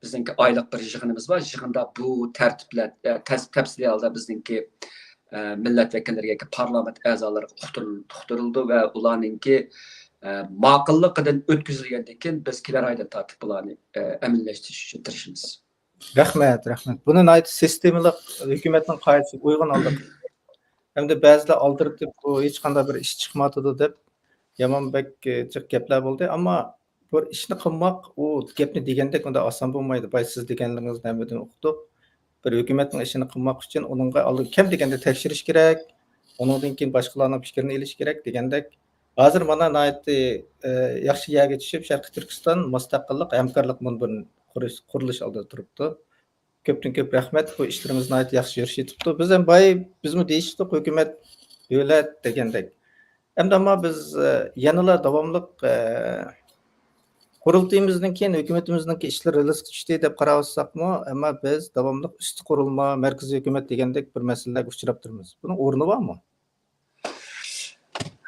بىزنىڭكى ئايلىق بىر يىغىنىمىز بار. يىغىندا بۇ تەرتىپلەر، ئە، تەس-، تەپسىلىي ھالدا بىزنىڭكى، ئە، مىللەت ۋەكىللىرىگە، ياكى پارلامېنت ئەزالىرىغا ئۇقتۇرۇل-، ئۇقتۇرۇلىدۇ ۋە ئۇلارنىڭكى، ئە، ماقۇللۇقىدىن ئۆتكۈزۈلگەندىن كېيىن، بىز كېلەر ئايدىن تارتىپ بۇلارنى، ئە، ئەمەلىيلەشتۈرۈش ئۈچۈن تىرىشىمىز. رەھمەت، رەھمەت. بۇنى ناھايىتى سىستېمىلىق، ھۆكۈمەتنىڭ قائىدىسىگە ئۇيغۇن ھالدا. ئەمدى بەزىلەر ئالدىرىتىپ، بۇ ھېچقانداق بىر ئىش چىقمايۋاتىدۇ دەپ، يامان بەك، ئە، جىق گەپلەر بولدى. ئەمما بىر ئىشنى قىلماق، ئۇ گەپنى دېگەندەك ئۇنداق ئاسان بولمايدۇ. بايا سىز دېگەنلىرىڭىزنى ھەممىدىن ئۇقتۇق. بىر ھۆكۈمەتنىڭ ئىشىنى قىلماق ئۈچۈن ئۇنىڭغا ئالدى كەم دېگەندە تەكشۈرۈش كېرەك. ئۇنىڭدىن كېيىن باشقىلارنىڭ پىكرىنى ئېلىش كېرەك دېگەندەك. ھازىر مانا ناھايىتى، ئە، ياخشى يەرگە چۈشۈپ، شەرقىي تۈركىستان مۇستەقىللىق ھەمكارلىق مۇنبىرىنى قۇرۇش، قۇرۇلۇش ئالدىدا تۇرۇپتۇ. كۆپتىن كۆپ رەھمەت. بۇ ئىشلىرىڭىز ناھايىتى ياخشى يۈرۈشۈپ كېتىپتۇ. بىز ھەم باي، بىزمۇ دېيىشتۇق، ھۆكۈمەت، دۆلەت دېگەندەك. ئەمدى ئەمما بىز، ئە، يەنىلا داۋاملىق، ئە، قۇرۇلتىيىمىزدىن كېيىن ھۆكۈمىتىمىزنىڭكى ئىشلىرى رېلىسقا چۈشتى دەپ قاراۋاتساقمۇ، ئەمما بىز داۋاملىق ئۈستى قۇرۇلما، مەركىزىي ھۆكۈمەت دېگەندەك بىر مەسىلىلەرگە ئۇچراپ تۇرىمىز. بۇنىڭ ئورنى بارمۇ؟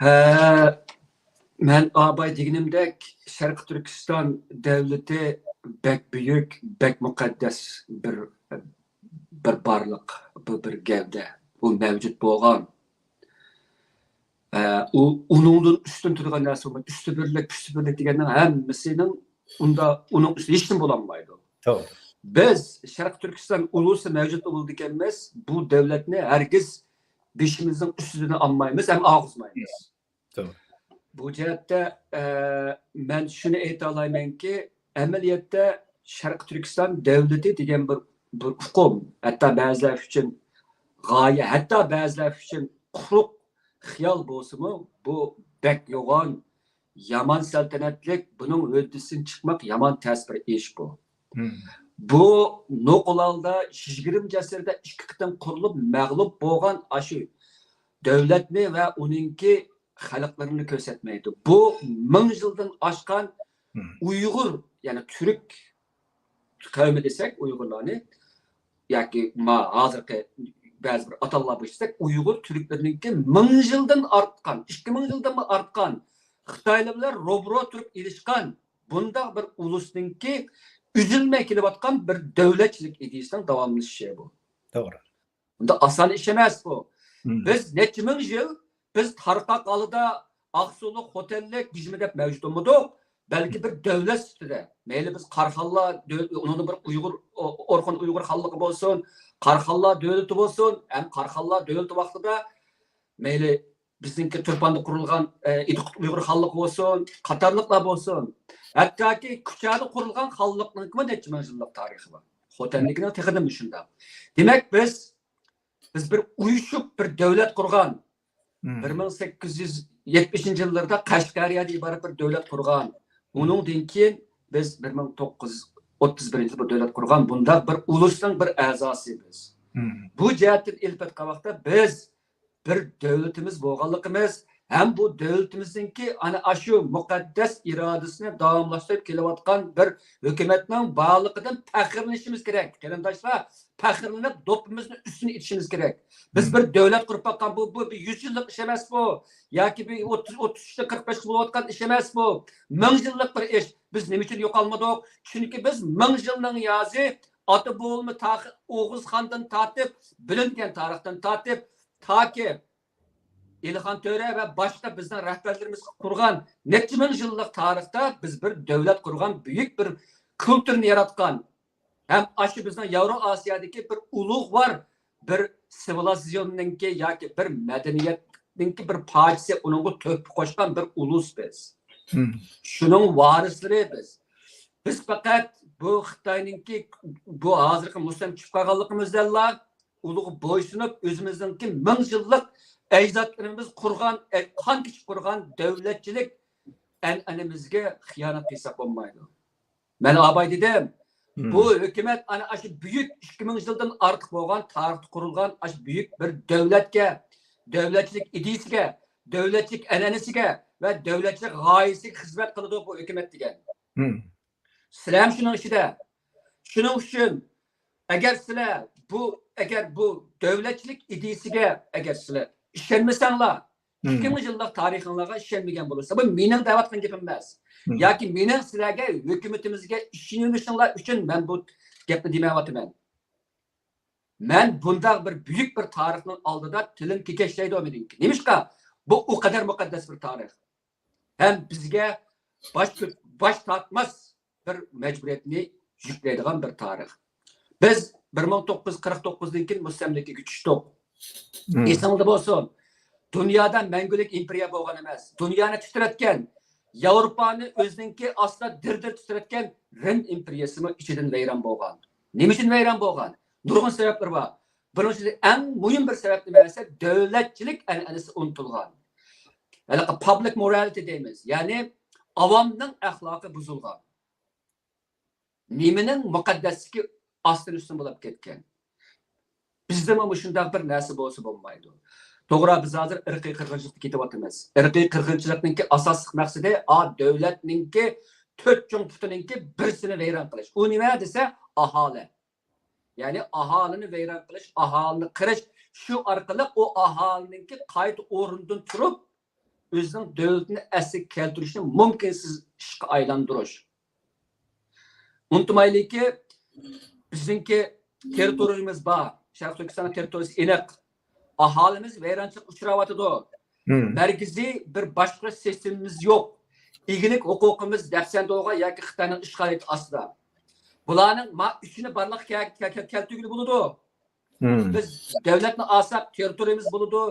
ھە، مەن ئاباي دېگىنىمدەك، شەرقىي تۈركىستان دۆلىتى بەك بۈيۈك، بەك مۇقەددەس بىر، بىر بارلىق، بۇ بىر گەۋدە. بۇ مەۋجۇت بولغان. ئە، ئۇ، ئۇنىڭدىن ئۈستۈن تۇرىدىغان نەرسە بولمايدۇ. ئۈستى بىرلىك، پۈستى بىرلىك دېگەننىڭ ھەممىسىنىڭ ئۇندا، ئۇنىڭ ئۈستىدە ھېچنېمە بولالمايدۇ. توغرا. بىز شەرقىي تۈركىستان ئۇلۇسى مەۋجۇت بولىدىكەنمىز، بۇ دۆلەتنى ھەرگىز بېشىمىزنىڭ ئۈستىدىن ئالمايمىز ھەم ئالغۇزمايمىز. توغرا. بۇ جەھەتتە، ئە، مەن شۇنى ئېيتالايمەنكى، ئەمەلىيەتتە شەرقىي تۈركىستان دۆلىتى دېگەن بىر، بىر ئۇقۇم، ھەتتا بەزىلەر ئۈچۈن غايە، ھەتتا بەزىلەر ئۈچۈن قۇرۇق خىيال بولسىمۇ، بۇ بەك يوغان، يامان سەلتەنەتلىك، بۇنىڭ ھۆددىسىدىن چىقماق يامان تەس بىر ئىش بۇ. مم. بۇ نوقۇل ھالدا يىگىرمىنچى ئەسىردە ئىككى قېتىم قۇرۇلۇپ مەغلۇپ بولغان ئاشۇ دۆلەتنى ۋە ئۇنىڭكى خەلقلىرىنى كۆرسەتمەيدۇ. بۇ مىڭ يىلدىن ئاشقان مم. ئۇيغۇر، يەنى تۈرك قەۋمى دېسەك، ئۇيغۇرلارنى ياكى ما ھازىرقى بەزى بىر ئاتالغۇلار بويىچە دېسەك، ئۇيغۇر تۈركلىرىنىڭكى مىڭ يىلدىن ئارتقان، ئىككى مىڭ يىلدىنمۇ ئارتقان خىتايلار بىلەن روبىرو تۇرۇپ ئېلىشقان بۇنداق بىر ئۇلۇسنىڭكى ئۈزۈلمەي كېلىۋاتقان بىر دۆلەتچىلىك ئىدىيىسىنىڭ داۋاملىشىشى بۇ. توغرا. بۇنداق ئاسان ئىش ئەمەس بۇ. مم. بىز نەچچە مىڭ يىل بىز تارقاق ھالدا ئاقسۇلۇق، خوتەنلىك، گىجمە دەپ مەۋجۇت بولمىدۇق. بەلكى بىر دۆلەت سۈپىتىدە، مەيلى بىز قاراخانلار دۆ-، ئۇنىڭدا بىر ئۇيغۇر، ئو-، ئورخۇن ئۇيغۇر خانلىقى بولسۇن، قاراخانلار دۆلىتى بولسۇن، ھەم قاراخانلار دۆلىتى ۋاقتىدا مەيلى بىزنىڭكى تۇرپاندا قۇرۇلغان، ئە، ئىدىقۇت ئۇيغۇر خانلىقى بولسۇن، قاتارلىقلار بولسۇن، ھەتتاكى كۇچادا قۇرۇلغان خانلىقنىڭكىمۇ نەچچە مىڭ يىللىق تارىخى بار. خوتەننىڭكىنىڭ تېخىدىمۇ شۇنداق. دېمەك، بىز، بىز بىر ئۇيۇشۇپ بىر دۆلەت قۇرغان. مم. بىر مىڭ سەككىز يۈز يەتمىشىنچى يىللىرىدا قەشقەرىيەدىن ئىبارەت بىر دۆلەت قۇرغان. مم. ئۇنىڭدىن كېيىن بىز بىر مىڭ توققۇز يۈز ئوتتۇز بىرىنچى يىلدا بۇ دۆلەت قۇرغان. بۇنداق بىر ئۇلۇسنىڭ بىر ئەزاسى بىز. مم. بۇ جەھەتتىن ئېلىپ ئېيتقان ۋاقىتتا بىز بىر دۆلىتىمىز بولغانلىقىمىز ھەم بۇ دۆلىتىمىزنىڭكى ئەنە ئاشۇ مۇقەددەس ئىرادىسىنى داۋاملاشتۇرۇپ كېلىۋاتقان بىر ھۆكۈمەتنىڭ بارلىقىدىن پەخىرلىنىشىمىز كېرەك. قېرىنداشلار، پەخىرلىنىپ دوپپىمىزنى ئۈستىنى ئېتىشىمىز كېرەك. بىز مم. بىر دۆلەت قۇرۇپ باققان، بۇ، بۇ بىر يۈز يىللىق ئىش ئەمەس بۇ. ياكى بىر ئوتتۇز، ئوتتۇز ئۈچتىن قىرىق بەشكە بولۇۋاتقان ئىش ئەمەس بۇ. مىڭ يىللىق بىر ئىش. بىز نېمە ئۈچۈن يوقالمىدۇق؟ چۈنكى بىز مىڭ يىلنىڭ نىيازى ئاتا بوۋىمىز تاخ-، ئوغۇز خاندىن تارتىپ، بىلىنگەن تارىختىن تارتىپ، تاكى ئېلىخان تۆرە ۋە باشقا بىزنىڭ رەھبەرلىرىمىز قۇرغان نەچچە مىڭ يىللىق تارىختا بىز بىر دۆلەت قۇرغان، بۈيۈك بىر كۇلتۇرنى ياراتقان ھەم ئاشۇ بىزنىڭ ياۋرو ئاسىيادىكى بىر ئۇلۇغۋار بىر سىۋىلىزاتسىيوننىڭكى ياكى بىر مەدەنىيەتنىڭكى بىر پارچىسى، ئۇنىڭغا تۆھپە قوشقان بىر ئۇلۇس بىز. مم. شۇنىڭ ۋارىسلىرى بىز. بىز پەقەت بۇ خىتاينىڭكى بۇ ھازىرقى مۇستەملىكە قىلىپ قالغانلىقىمىزدىنلا ئۇلىغا بويسۇنۇپ، ئۆزىمىزنىڭكى مىڭ يىللىق ئەجدادلىرىمىز قۇرغان، ئە، قان كېچىپ قۇرغان دۆلەتچىلىك ئەنئەنىمىزگە خىيانەت قىلساق بولمايدۇ. مەن ئاباي دېدىم، مم. بۇ ھۆكۈمەت ئەنە ئاشۇ بۈيۈك ئىككى مىڭ يىلدىن ئارتۇق بولغان تارىختا قۇرۇلغان ئاشۇ بۈيۈك بىر دۆلەتكە، دۆلەتچىلىك ئىدىيىسىگە، دۆلەتچىلىك ئەنئەنىسىگە ۋە دۆلەتچىلىك غايىسىگە خىزمەت قىلىدۇ بۇ ھۆكۈمەت دېگەن. مم. سىلەرمۇ شۇنىڭ ئىچىدە. شۇنىڭ ئۈچۈن ئەگەر سىلەر بۇ، ئەگەر بۇ دۆلەتچىلىك ئىدىيىسىگە ئەگەر سىلەر ئىشەنمىسەڭلار، ئىككى مىڭ يىللىق تارىخىڭلارغا ئىشەنمىگەن بولۇرسىز. بۇ مېنىڭ دەۋاتقان گېپىم ئەمەس. ياكى مېنىڭ سىلەرگە ھۆكۈمىتىمىزگە ئىشىنىۋېلىشىڭلار ئۈچۈن مەن بۇ گەپنى دېمەيۋاتىمەن. مەن بۇنداق بىر بۈيۈك بىر تارىخنىڭ ئالدىدا تىلىم كېكەچلەيدۇ مېنىڭكى. نېمىشقا؟ بۇ ئۇ قەدەر مۇقەددەس بىر تارىخ. ھەم بىزگە باش كۆت-، باش تارتماس بىر مەجبۇرىيەتنى يۈكلەيدىغان بىر تارىخ. بىز بىر مىڭ توققۇز يۈز قىرىق توققۇزدىن كېيىن مۇستەملىكىگە چۈشتۇق. ئېسىڭلاردا بولسۇن، دۇنيادا مەڭگۈلۈك ئىمپېرىيە بولغان ئەمەس. دۇنيانى تىترەتكەن، ياۋروپانى ئۆزىنىڭكى ئاستىدا دىر-دىر تىترەتكەن رىم ئىمپېرىيەسىمۇ ئىچىدىن ۋەيران بولغان. نېمە ئۈچۈن ۋەيران بولغان؟ نۇرغۇن سەۋەبلىرى بار. بۇنىڭ ئىچىدە ئەڭ مۇھىم بىر سەۋەب نېمە دېسە، دۆلەتچىلىك ئەنئەنىسى ئۇنتۇلغان. ھېلىقى پابلىك مورالىتى دەيمىز، يەنى ئاۋامنىڭ ئەخلاقى بۇزۇلغان. نېمىنىڭ مۇقەددەسلىكى ئاستىن ئۈستۈن بولۇپ كەتكەن. بىزدىمۇ مۇشۇنداق بىر نەرسە بولسا بولمايدۇ. توغرا، بىز ھازىر ئىرقىي قىرغىنچىلىقتا كېتىۋاتىمىز. ئىرقىي قىرغىنچىلىقنىڭكى ئاساسلىق مەقسىتى، ئا، دۆلەتنىڭكى تۆت چوڭ پۇتىنىڭكى بىرسىنى ۋەيران قىلىش. ئۇ نېمە دېسە، ئاھالە. يەنى ئاھالىنى ۋەيران قىلىش، ئاھالىنى قىرىش، شۇ ئارقىلىق ئۇ ئاھالىنىڭكى قايتا ئورنىدىن تۇرۇپ، ئۆزىنىڭ دۆلىتىنى ئەسلىگە كەلتۈرۈشنى مۇمكىنسىز ئىشقا ئايلاندۇرۇش. ئۇنتۇمايلىكى، بىزنىڭكى تېررىتورىيىمىز بار. شەرقىي تۈركىستاننىڭ تېررىتورىيىسى ئېنىق. ئاھالىمىز ۋەيرانچىلىققا ئۇچراۋاتىدۇ. مەركىزىي بىر باشقۇرۇش سىستېمىمىز يوق. ئىگىلىك ھوقۇقىمىز دەپسەندە بولغان ياكى خىتاينىڭ ئىشغالىيىتى ئاستىدا. بۇلارنىڭ ما ئۈچىنى بارلىققا كەل-، كەل-، كەل-، كەلتۈرگىلى بولىدۇ. بىز دۆلەتنى ئالساق، تېررىتورىيىمىز بولىدۇ،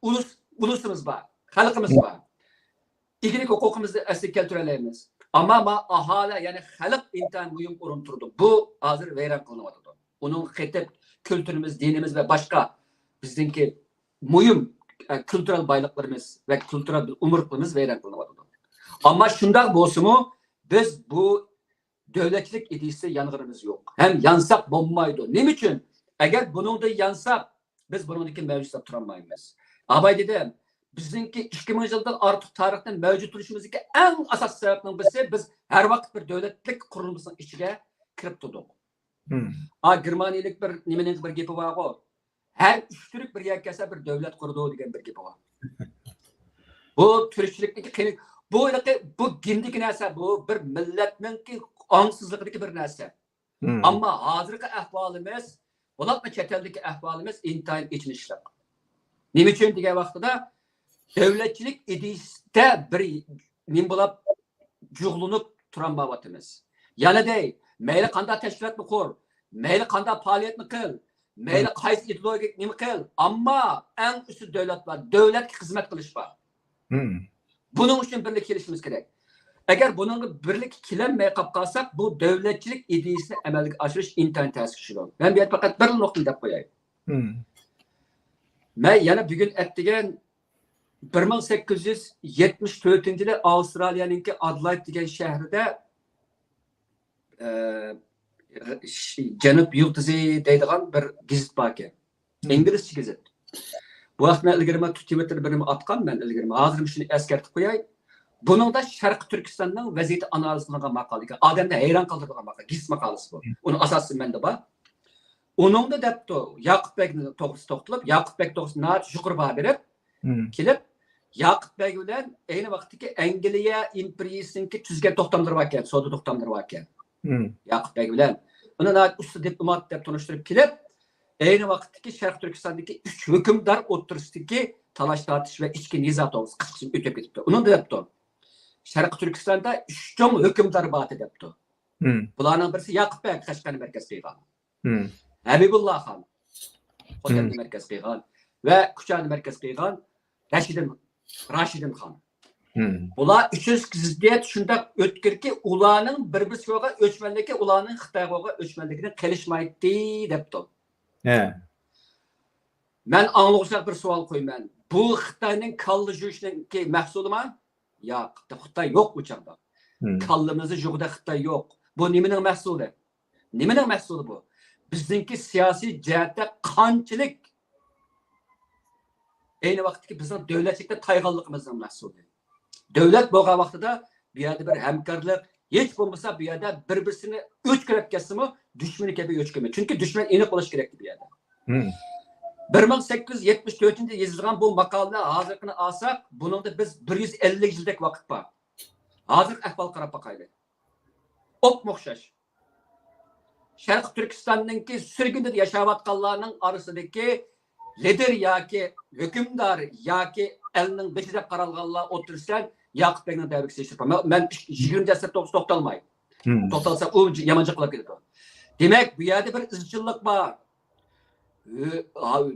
ئۇلۇس، ئۇلۇسىمىز بار، خەلقىمىز بار. ئىگىلىك ھوقۇقىمىزنى ئەسلىگە كەلتۈرەلەيمىز. ئەمما ما ئاھالە، يەنى خەلق ئىنتايىن مۇھىم ئورۇن تۇرىدۇ. بۇ ھازىر ۋەيران قىلىنىۋاتىدۇ. ئۇنىڭغا قېتىپ كۈلتۈرىمىز، دىنىمىز ۋە باشقا بىزنىڭكى مۇھىم، ئە، كۈلتۈرەل بايلىقلىرىمىز ۋە كۈلتۈرەل ئومۇرتقىمىز ۋەيران قىلىنىۋاتىدۇ. ئەمما شۇنداق بولسىمۇ، بىز بۇ دۆلەتچىلىك ئىدىيىسى يانغىنىمىز يوق. ھەم يانساق بولمايدۇ. نېمە ئۈچۈن؟ ئەگەر بۇنىڭدا يانساق، بىز بۇنىڭدىن كېيىن مەۋجۇت ساقلاپ تۇرالمايمىز. ئاباي دېدىم، بىزنىڭكى ئىككى مىڭ يىلدىن ئارتۇق تارىختا مەۋجۇت تۇرۇشىمىزدىكى ئەڭ ئاساسىي سەۋەبنىڭ بىرسى، بىز ھەر ۋاقىت بىر دۆلەتلىك قۇرۇلمىسىنىڭ ئىچىگە كىرىپ تۇردۇق. ئا، گېرمانىيەلىك بىر نېمىنىڭ بىر گېپى بارغۇ، ھەر ئۈچ تۈرك بىر يەرگە كەلسە بىر دۆلەت قۇرىدۇ دېگەن بىر گېپى بار. بۇ تۈركچىلىكتىكى قېنى، بۇ ھېلىقى، بۇ گېندىكى نەرسە، بۇ بىر مىللەتنىڭكى ئاڭسىزلىقىدىكى بىر نەرسە. ئەمما ھازىرقى ئەھۋالىمىز، بولۇپمۇ چەت ئەلدىكى ئەھۋالىمىز ئىنتايىن ئېچىنىشلىق. نېمە ئۈچۈن دېگەن ۋاقتىدا، دۆلەتچىلىك ئىدىيىسىدە بىر نېمە بولاپ جۇغلىنىپ تۇرالمايۋاتىمىز. يەنە دەي، مەيلى قانداق تەشكىلاتنى قۇر، مەيلى قانداق پائالىيەتنى قىل، مەيلى قايسى ئىدېئولوگىيە نېمە قىل، ئەمما ئەڭ ئۈستى دۆلەت بار، دۆلەتكە خىزمەت قىلىش بار. بۇنىڭ ئۈچۈن بىرلىككە كېلىشىمىز كېرەك. ئەگەر بۇنىڭغا بىرلىككە كېلەلمەي قاپ قالساق، بۇ دۆلەتچىلىك ئىدىيىسىنى ئەمەلگە ئاشۇرۇش ئىنتايىن تەسكە چۈشىدۇ. مەن بۇ يەردە پەقەت بىر نۇقتىنى دەپ قوياي. مەن يەنە بۈگۈن ئەتىگەن بىر مىڭ سەككىز يۈز يەتمىش تۆتىنچى يىلى ئاۋسترالىيەنىڭكى ئادلايد دېگەن شەھىرىدە، ئە، ش-، جەنۇب يۇلتۇزى دەيدىغان بىر گېزىت باركەن. ئىنگلىزچە گېزىت. بۇ ھەقتە مەن ئىلگىرىمۇ تىۋىتتېردا بىر نېمە ئاتقان مەن ئىلگىرىمۇ. ھازىر شۇنى ئەسكەرتىپ قوياي. بۇنىڭدا شەرقىي تۈركىستاننىڭ ۋەزىيىتى ئانالىز قىلىنغان ماقالە ئىكەن. ئادەمنى ھەيران قالدۇرىدىغان ماقالە، گېزىت ماقالىسى بۇ. ئۇنىڭ ئاساسى مەندە بار. ئۇنىڭدا دەپتۇ، ياقۇپ بەگ توغرىسىدا توختىلىپ، ياقۇپ بەگ توغرىسىدا ناھايىتى يۇقىرى باھا بېرىپ، كېلىپ، ياقۇپ بەگ بىلەن ئەينى ۋاقىتتىكى ئەنگلىيە ئىمپېرىيىسىنىڭكى تۈزگەن توختاملىرى باركەن، سودا توختاملىرى باركەن. ياقۇپ بەگ بىلەن ئۇنى ناھايىتى ئۇستا دىپلومات دەپ تونۇشتۇرۇپ كېلىپ، ئەينى ۋاقىتتىكى شەرقىي تۈركىستاندىكى ئۈچ ھۆكۈمدار ئوتتۇرىسىدىكى تالاش تارتىش ۋە ئىچكى نىزا توغرىسىدا قىسقىچە ئۆتۈپ كېتىپتۇ. ئۇنىڭدا دەپتۇ، شەرقىي تۈركىستاندا ئۈچ چوڭ ھۆكۈمدار بار دەپتۇ. بۇلارنىڭ بىرسى ياقۇپ بەگ، قەشقەرنى مەركەز قىلغان. ھەبىبۇللا خان خوتەننى مەركەز قىلغان ۋە كۇچانى مەركەز قىلغان رەشىدىن، راشىدىن خان. بۇلار ئۈچىسى زىددىيەت شۇنداق ئۆتكۈركى، ئۇلارنىڭ بىر-بىرسىگە بولغان ئۆچمەنلىكى ئۇلارنىڭ خىتايغا بولغان ئۆچمەنلىكىدىن قېلىشمايتتى دەپتۇ. مەن ئاڭلىغۇچىلارغا بىر سوئال قويىمەن. بۇ خىتاينىڭ كاللا جۇيۇشنىڭكى مەھسۇلىما؟ ياق، خىتاي يوق ئۇ چاغدا. كاللىمىزنى جۇغىدە خىتاي يوق. بۇ نېمىنىڭ مەھسۇلى؟ نېمىنىڭ مەھسۇلى بۇ؟ بىزنىڭكى سىياسىي جەھەتتە قانچىلىك ئەينى ۋاقىتتىكى بىزنىڭ دۆلەتچىلىكتە تايغانلىقىمىزنىڭ مەھسۇلى. دۆلەت بولغان ۋاقتىدا بۇ يەردە بىر ھەمكارلىق، ھېچ بولمىسا بۇ يەردە بىر-بىرسىنى ئۆچ كۆرۈپ كەتسىمۇ، دۈشمىنى كەبى ئۆچ كۆرمەيدۇ. چۈنكى دۈشمەن ئېنىق بولۇشى كېرەكتى بۇ يەردە. بىر مىڭ سەككىز يۈز يەتمىش تۆتىنچى يىلدا يېزىلغان بۇ ماقالىنى ھازىرقىنى ئالساق، بۇنىڭدا بىز بىر يۈز ئەللىك يىلدەك ۋاقىت بار. ھازىرقى ئەھۋالغا قاراپ باقايلى. ئوپمۇ ئوخشاش. شەرقىي تۈركىستاننىڭكى سۈرگۈندە ياشاۋاتقانلارنىڭ ئارىسىدىكى لىدېر ياكى ھۆكۈمدار ياكى ئەلنىڭ بېشى دەپ قارالغانلار ئوتتۇرىسىدا ياقۇپ بەگنىڭ دەۋرىگە سېلىشتۇرۇپ، مەن، مەن يىگىرمە ئەسىر توغرىسىدا توختالماي. توختالسا، ئۇ يامان جىق قىلىپ كېتىدۇ. دېمەك، بۇ يەردە بىر ئىزچىللىق بار.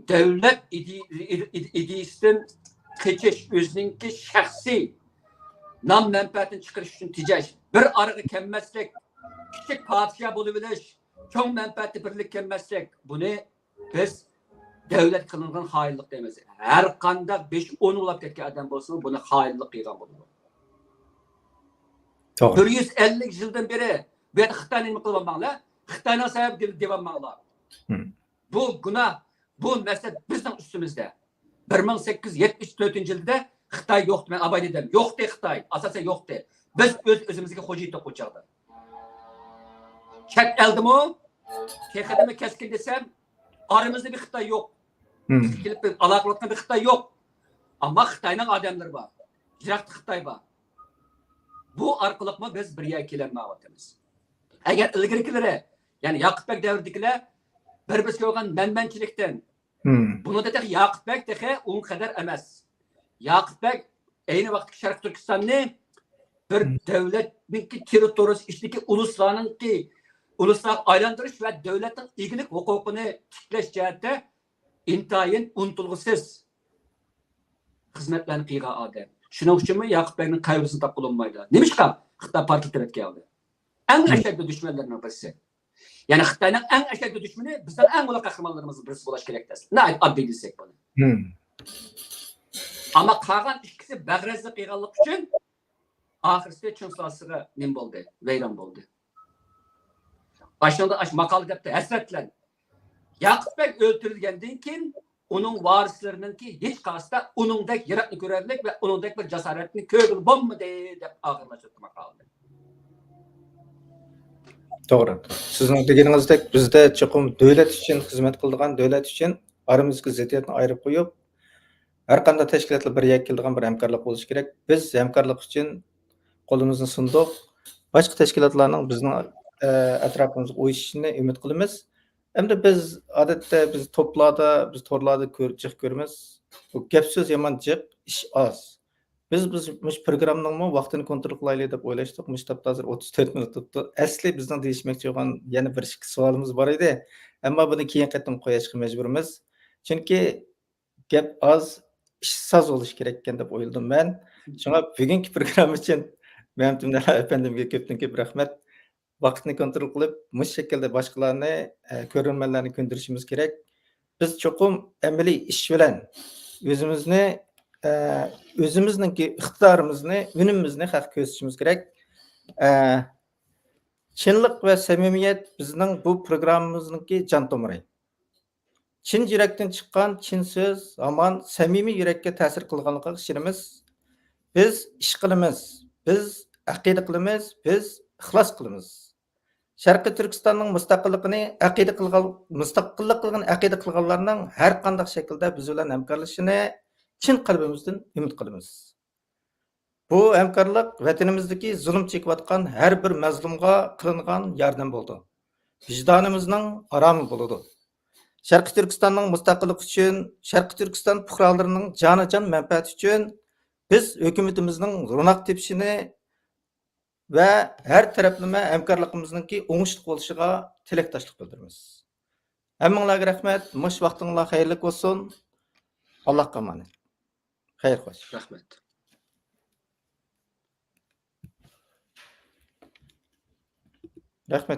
دۆلەت ئىدى-، ئىدى-، ئىدى-، ئىدىيىسىدىن قېچىش، ئۆزىنىڭكى شەخسىي نام مەنپەئەتىنى چىقىرىش ئۈچۈن تېجەش، بىر ئارىغا كەلمەسلىك، كىچىك پادىشاھ بولۇۋېلىش، چوڭ مەنپەئەتتە بىرلىككە كەلمەسلىك، بۇنى بىز دۆلەت قىلىنغان خائىنلىق دەيمىز. ھەر قانداق بېشى ئون بولاپ كەتكەن ئادەم بولسىمۇ، بۇنى خائىنلىق قىلغان بولىدۇ. توغرا. بىر يۈز ئەللىك يىلدىن بېرى بۇ يەردە خىتاينى نېمە قىلىۋالماڭلار، خىتاينىڭ سەۋەبى دېۋالماڭلار. بۇ گۇناھ، بۇ مەسىلە بىزنىڭ ئۈستىمىزدە. بىر مىڭ سەككىز يۈز يەتمىش تۆتىنچى يىلدا خىتاي يوقتى، مەن ئاباي دېدىم، يوقتى خىتاي، ئاساسەن يوقتى. بىز ئۆز-ئۆزىمىزگە خوجا ئىدۇق ئۇ چاغدا. چەت ئەلدىمۇ، تېخىدىمۇ كەسكىن دېسەم، ئارىمىزدا بىر خىتاي يوق. بىزگە كېلىپ بىر ئالاقە قىلىۋاتقان بىر خىتاي يوق. ئەمما خىتاينىڭ ئادەملىرى بار. يىراقتا خىتاي بار. بۇ ئارقىلىقمۇ بىز بىر يەرگە كېلەلمەيۋاتىمىز. ئەگەر ئىلگىرىكىلىرى، يەنى ياقۇپ بەگ دەۋرىدىكىلەر بىر-بىرسىگە بولغان مەنمەنچىلىكتىن، بۇنىڭدا تېخى ياقۇپ بەگ تېخى ئۇنىڭ قەدەر ئەمەس. ياقۇپ بەگ ئەينى ۋاقىتتىكى شەرقىي تۈركىستاننى بىر دۆلەتنىڭكى تېررىتورىيىسى ئىچىدىكى ئۇلۇسلارنىڭكى، ئۇلۇسلارغا ئايلاندۇرۇش ۋە دۆلەتنىڭ ئىگىلىك ھوقۇقىنى تىكلەش جەھەتتە ئىنتايىن ئۇنتۇلغۇسىز خىزمەتلەرنى قىلغان ئادەم. شۇنىڭ ئۈچۈنمۇ ياقۇپ بەگنىڭ قەبرىسىنى تاپقىلى بولمايدۇ. نېمىشقا؟ خىتاي پارتلىتىۋەتكەن ئادەم. ئەڭ ئەشەددىي دۈشمەنلىرىنىڭ بىرسى. يەنى خىتاينىڭ ئەڭ ئەشەددىي دۈشمىنى بىزنىڭ ئەڭ ئۇلۇغ قەھرىمانلىرىمىزنىڭ بىرسى بولۇش كېرەك دەسە. ناھايىتى ئاددىي دېسەك بۇنى. ئەمما قالغان ئىككىسى بەغرەزلىك قىلغانلىقى ئۈچۈن ئاخىرسى چىڭ سۇلالىسىغا نېمە بولدى؟ ۋەيران بولدى. باشلىقىدا ئاش ماقالە دەپتۇ، ھەسرەتلەن. ياقۇپ بەگ ئۆلتۈرۈلگەندىن كېيىن ئۇنىڭ ۋارىسلىرىنىڭكى ھېچقايسىسىدا ئۇنىڭدەك يىراقنى كۆرەرلىك ۋە ئۇنىڭدەك بىر جاسارەتنى كۆرگىلى بولمىدى، دەپ ئاخىرلاشتۇرۇپتۇ ماقالىنى. توغرا. سىزنىڭ دېگىنىڭىزدەك، بىزدە چوقۇم دۆلەت ئۈچۈن خىزمەت قىلىدىغان، دۆلەت ئۈچۈن ئارىمىزدىكى زىددىيەتنى ئايرىپ قويۇپ، ھەر قانداق تەشكىلاتلار بىر يەرگە كېلىدىغان بىر ھەمكارلىق بولۇشى كېرەك. بىز ھەمكارلىق ئۈچۈن قولىمىزنى سۇندۇق. باشقا تەشكىلاتلارنىڭ بىزنىڭ، ئە، ئەتراپىمىزغا ئۇيۇشۇشىنى ئۈمىد قىلىمىز. ئەمدى بىز، ئادەتتە بىز توپلاردا، بىز تورلاردا كۆر-، جىق كۆرىمىز. بۇ گەپ سۆز يامان جىق، ئىش ئاز. بىز، بىز مۇشۇ پروگراممىنىڭمۇ ۋاقتىنى كونترول قىلايلى دەپ ئويلاشتۇق. مۇشۇ تاپتا ھازىر ئوتتۇز تۆت مىنۇت تۇرۇپتۇ. ئەسلى بىزنىڭ دېيىشمەكچى بولغان يەنە بىر ئىككى سوئالىمىز بار ئىدى. ئەمما بۇنى كېيىنكى قېتىم قويۇشقا مەجبۇرمىز. چۈنكى گەپ ئاز، ئىش ساز بولۇشى كېرەككەن دەپ ئويلىدىم مەن. شۇڭا بۈگۈنكى پروگرامما ئۈچۈن مەمتىمىن ئەپەندىمگە كۆپتىن كۆپ رەھمەت. ۋاقىتنى كونترول قىلىپ، مۇشۇ شەكىلدە باشقىلارنى، ئە، كۆرۈرمەنلەرنى كۆندۈرۈشىمىز كېرەك. بىز چوقۇم ئەمەلىي ئىش بىلەن ئۆزىمىزنى، ئە، ئۆزىمىزنىڭكى ئىقتىدارىمىزنى، ئۈنۈمىمىزنى خەققە كۆرسىتىشىمىز كېرەك. ئە، چىنلىق ۋە سەمىمىيەت بىزنىڭ بۇ پروگراممىمىزنىڭكى جان تومۇرى. چىن يۈرەكتىن چىققان چىن سۆز ھامان سەمىمىي يۈرەككە تەسىر قىلغانلىقىغا ئىشىنىمىز. بىز ئىش قىلىمىز، بىز ئەقىدە قىلىمىز، بىز ئىخلاس قىلىمىز. شەرقىي تۈركىستاننىڭ مۇستەقىللىقىنى ئەقىدە قىلغان، مۇستەقىللىق قىلغىنى ئەقىدە قىلغانلارنىڭ ھەر قانداق شەكىلدە بىز بىلەن ھەمكارلىشىشىنى چىن قەلبىمىزدىن ئۈمىد قىلىمىز. بۇ ھەمكارلىق ۋەتىنىمىزدىكى زۇلۇم چېكىۋاتقان ھەر بىر مەزلۇمغا قىلىنغان ياردەم بولىدۇ. ۋىجدانىمىزنىڭ ئارامى بولىدۇ. شەرقىي تۈركىستاننىڭ مۇستەقىللىقى ئۈچۈن، شەرقىي تۈركىستان پۇقرالىرىنىڭ جانىجان مەنپەئەتى ئۈچۈن بىز ھۆكۈمىتىمىزنىڭ روناق تېپىشىنى ۋە ھەر تەرەپلىمە ھەمكارلىقىمىزنىڭكى ئوڭۇشلۇق بولۇشىغا تىلەكداشلىق بىلدۈرىمىز. ھەممىڭلارغا رەھمەت. مۇشۇ ۋاقتىڭلار خەيرلىك بولسۇن. ئاللاھقا ئامانەت. خەير خوش. رەھمەت. رەھمەت.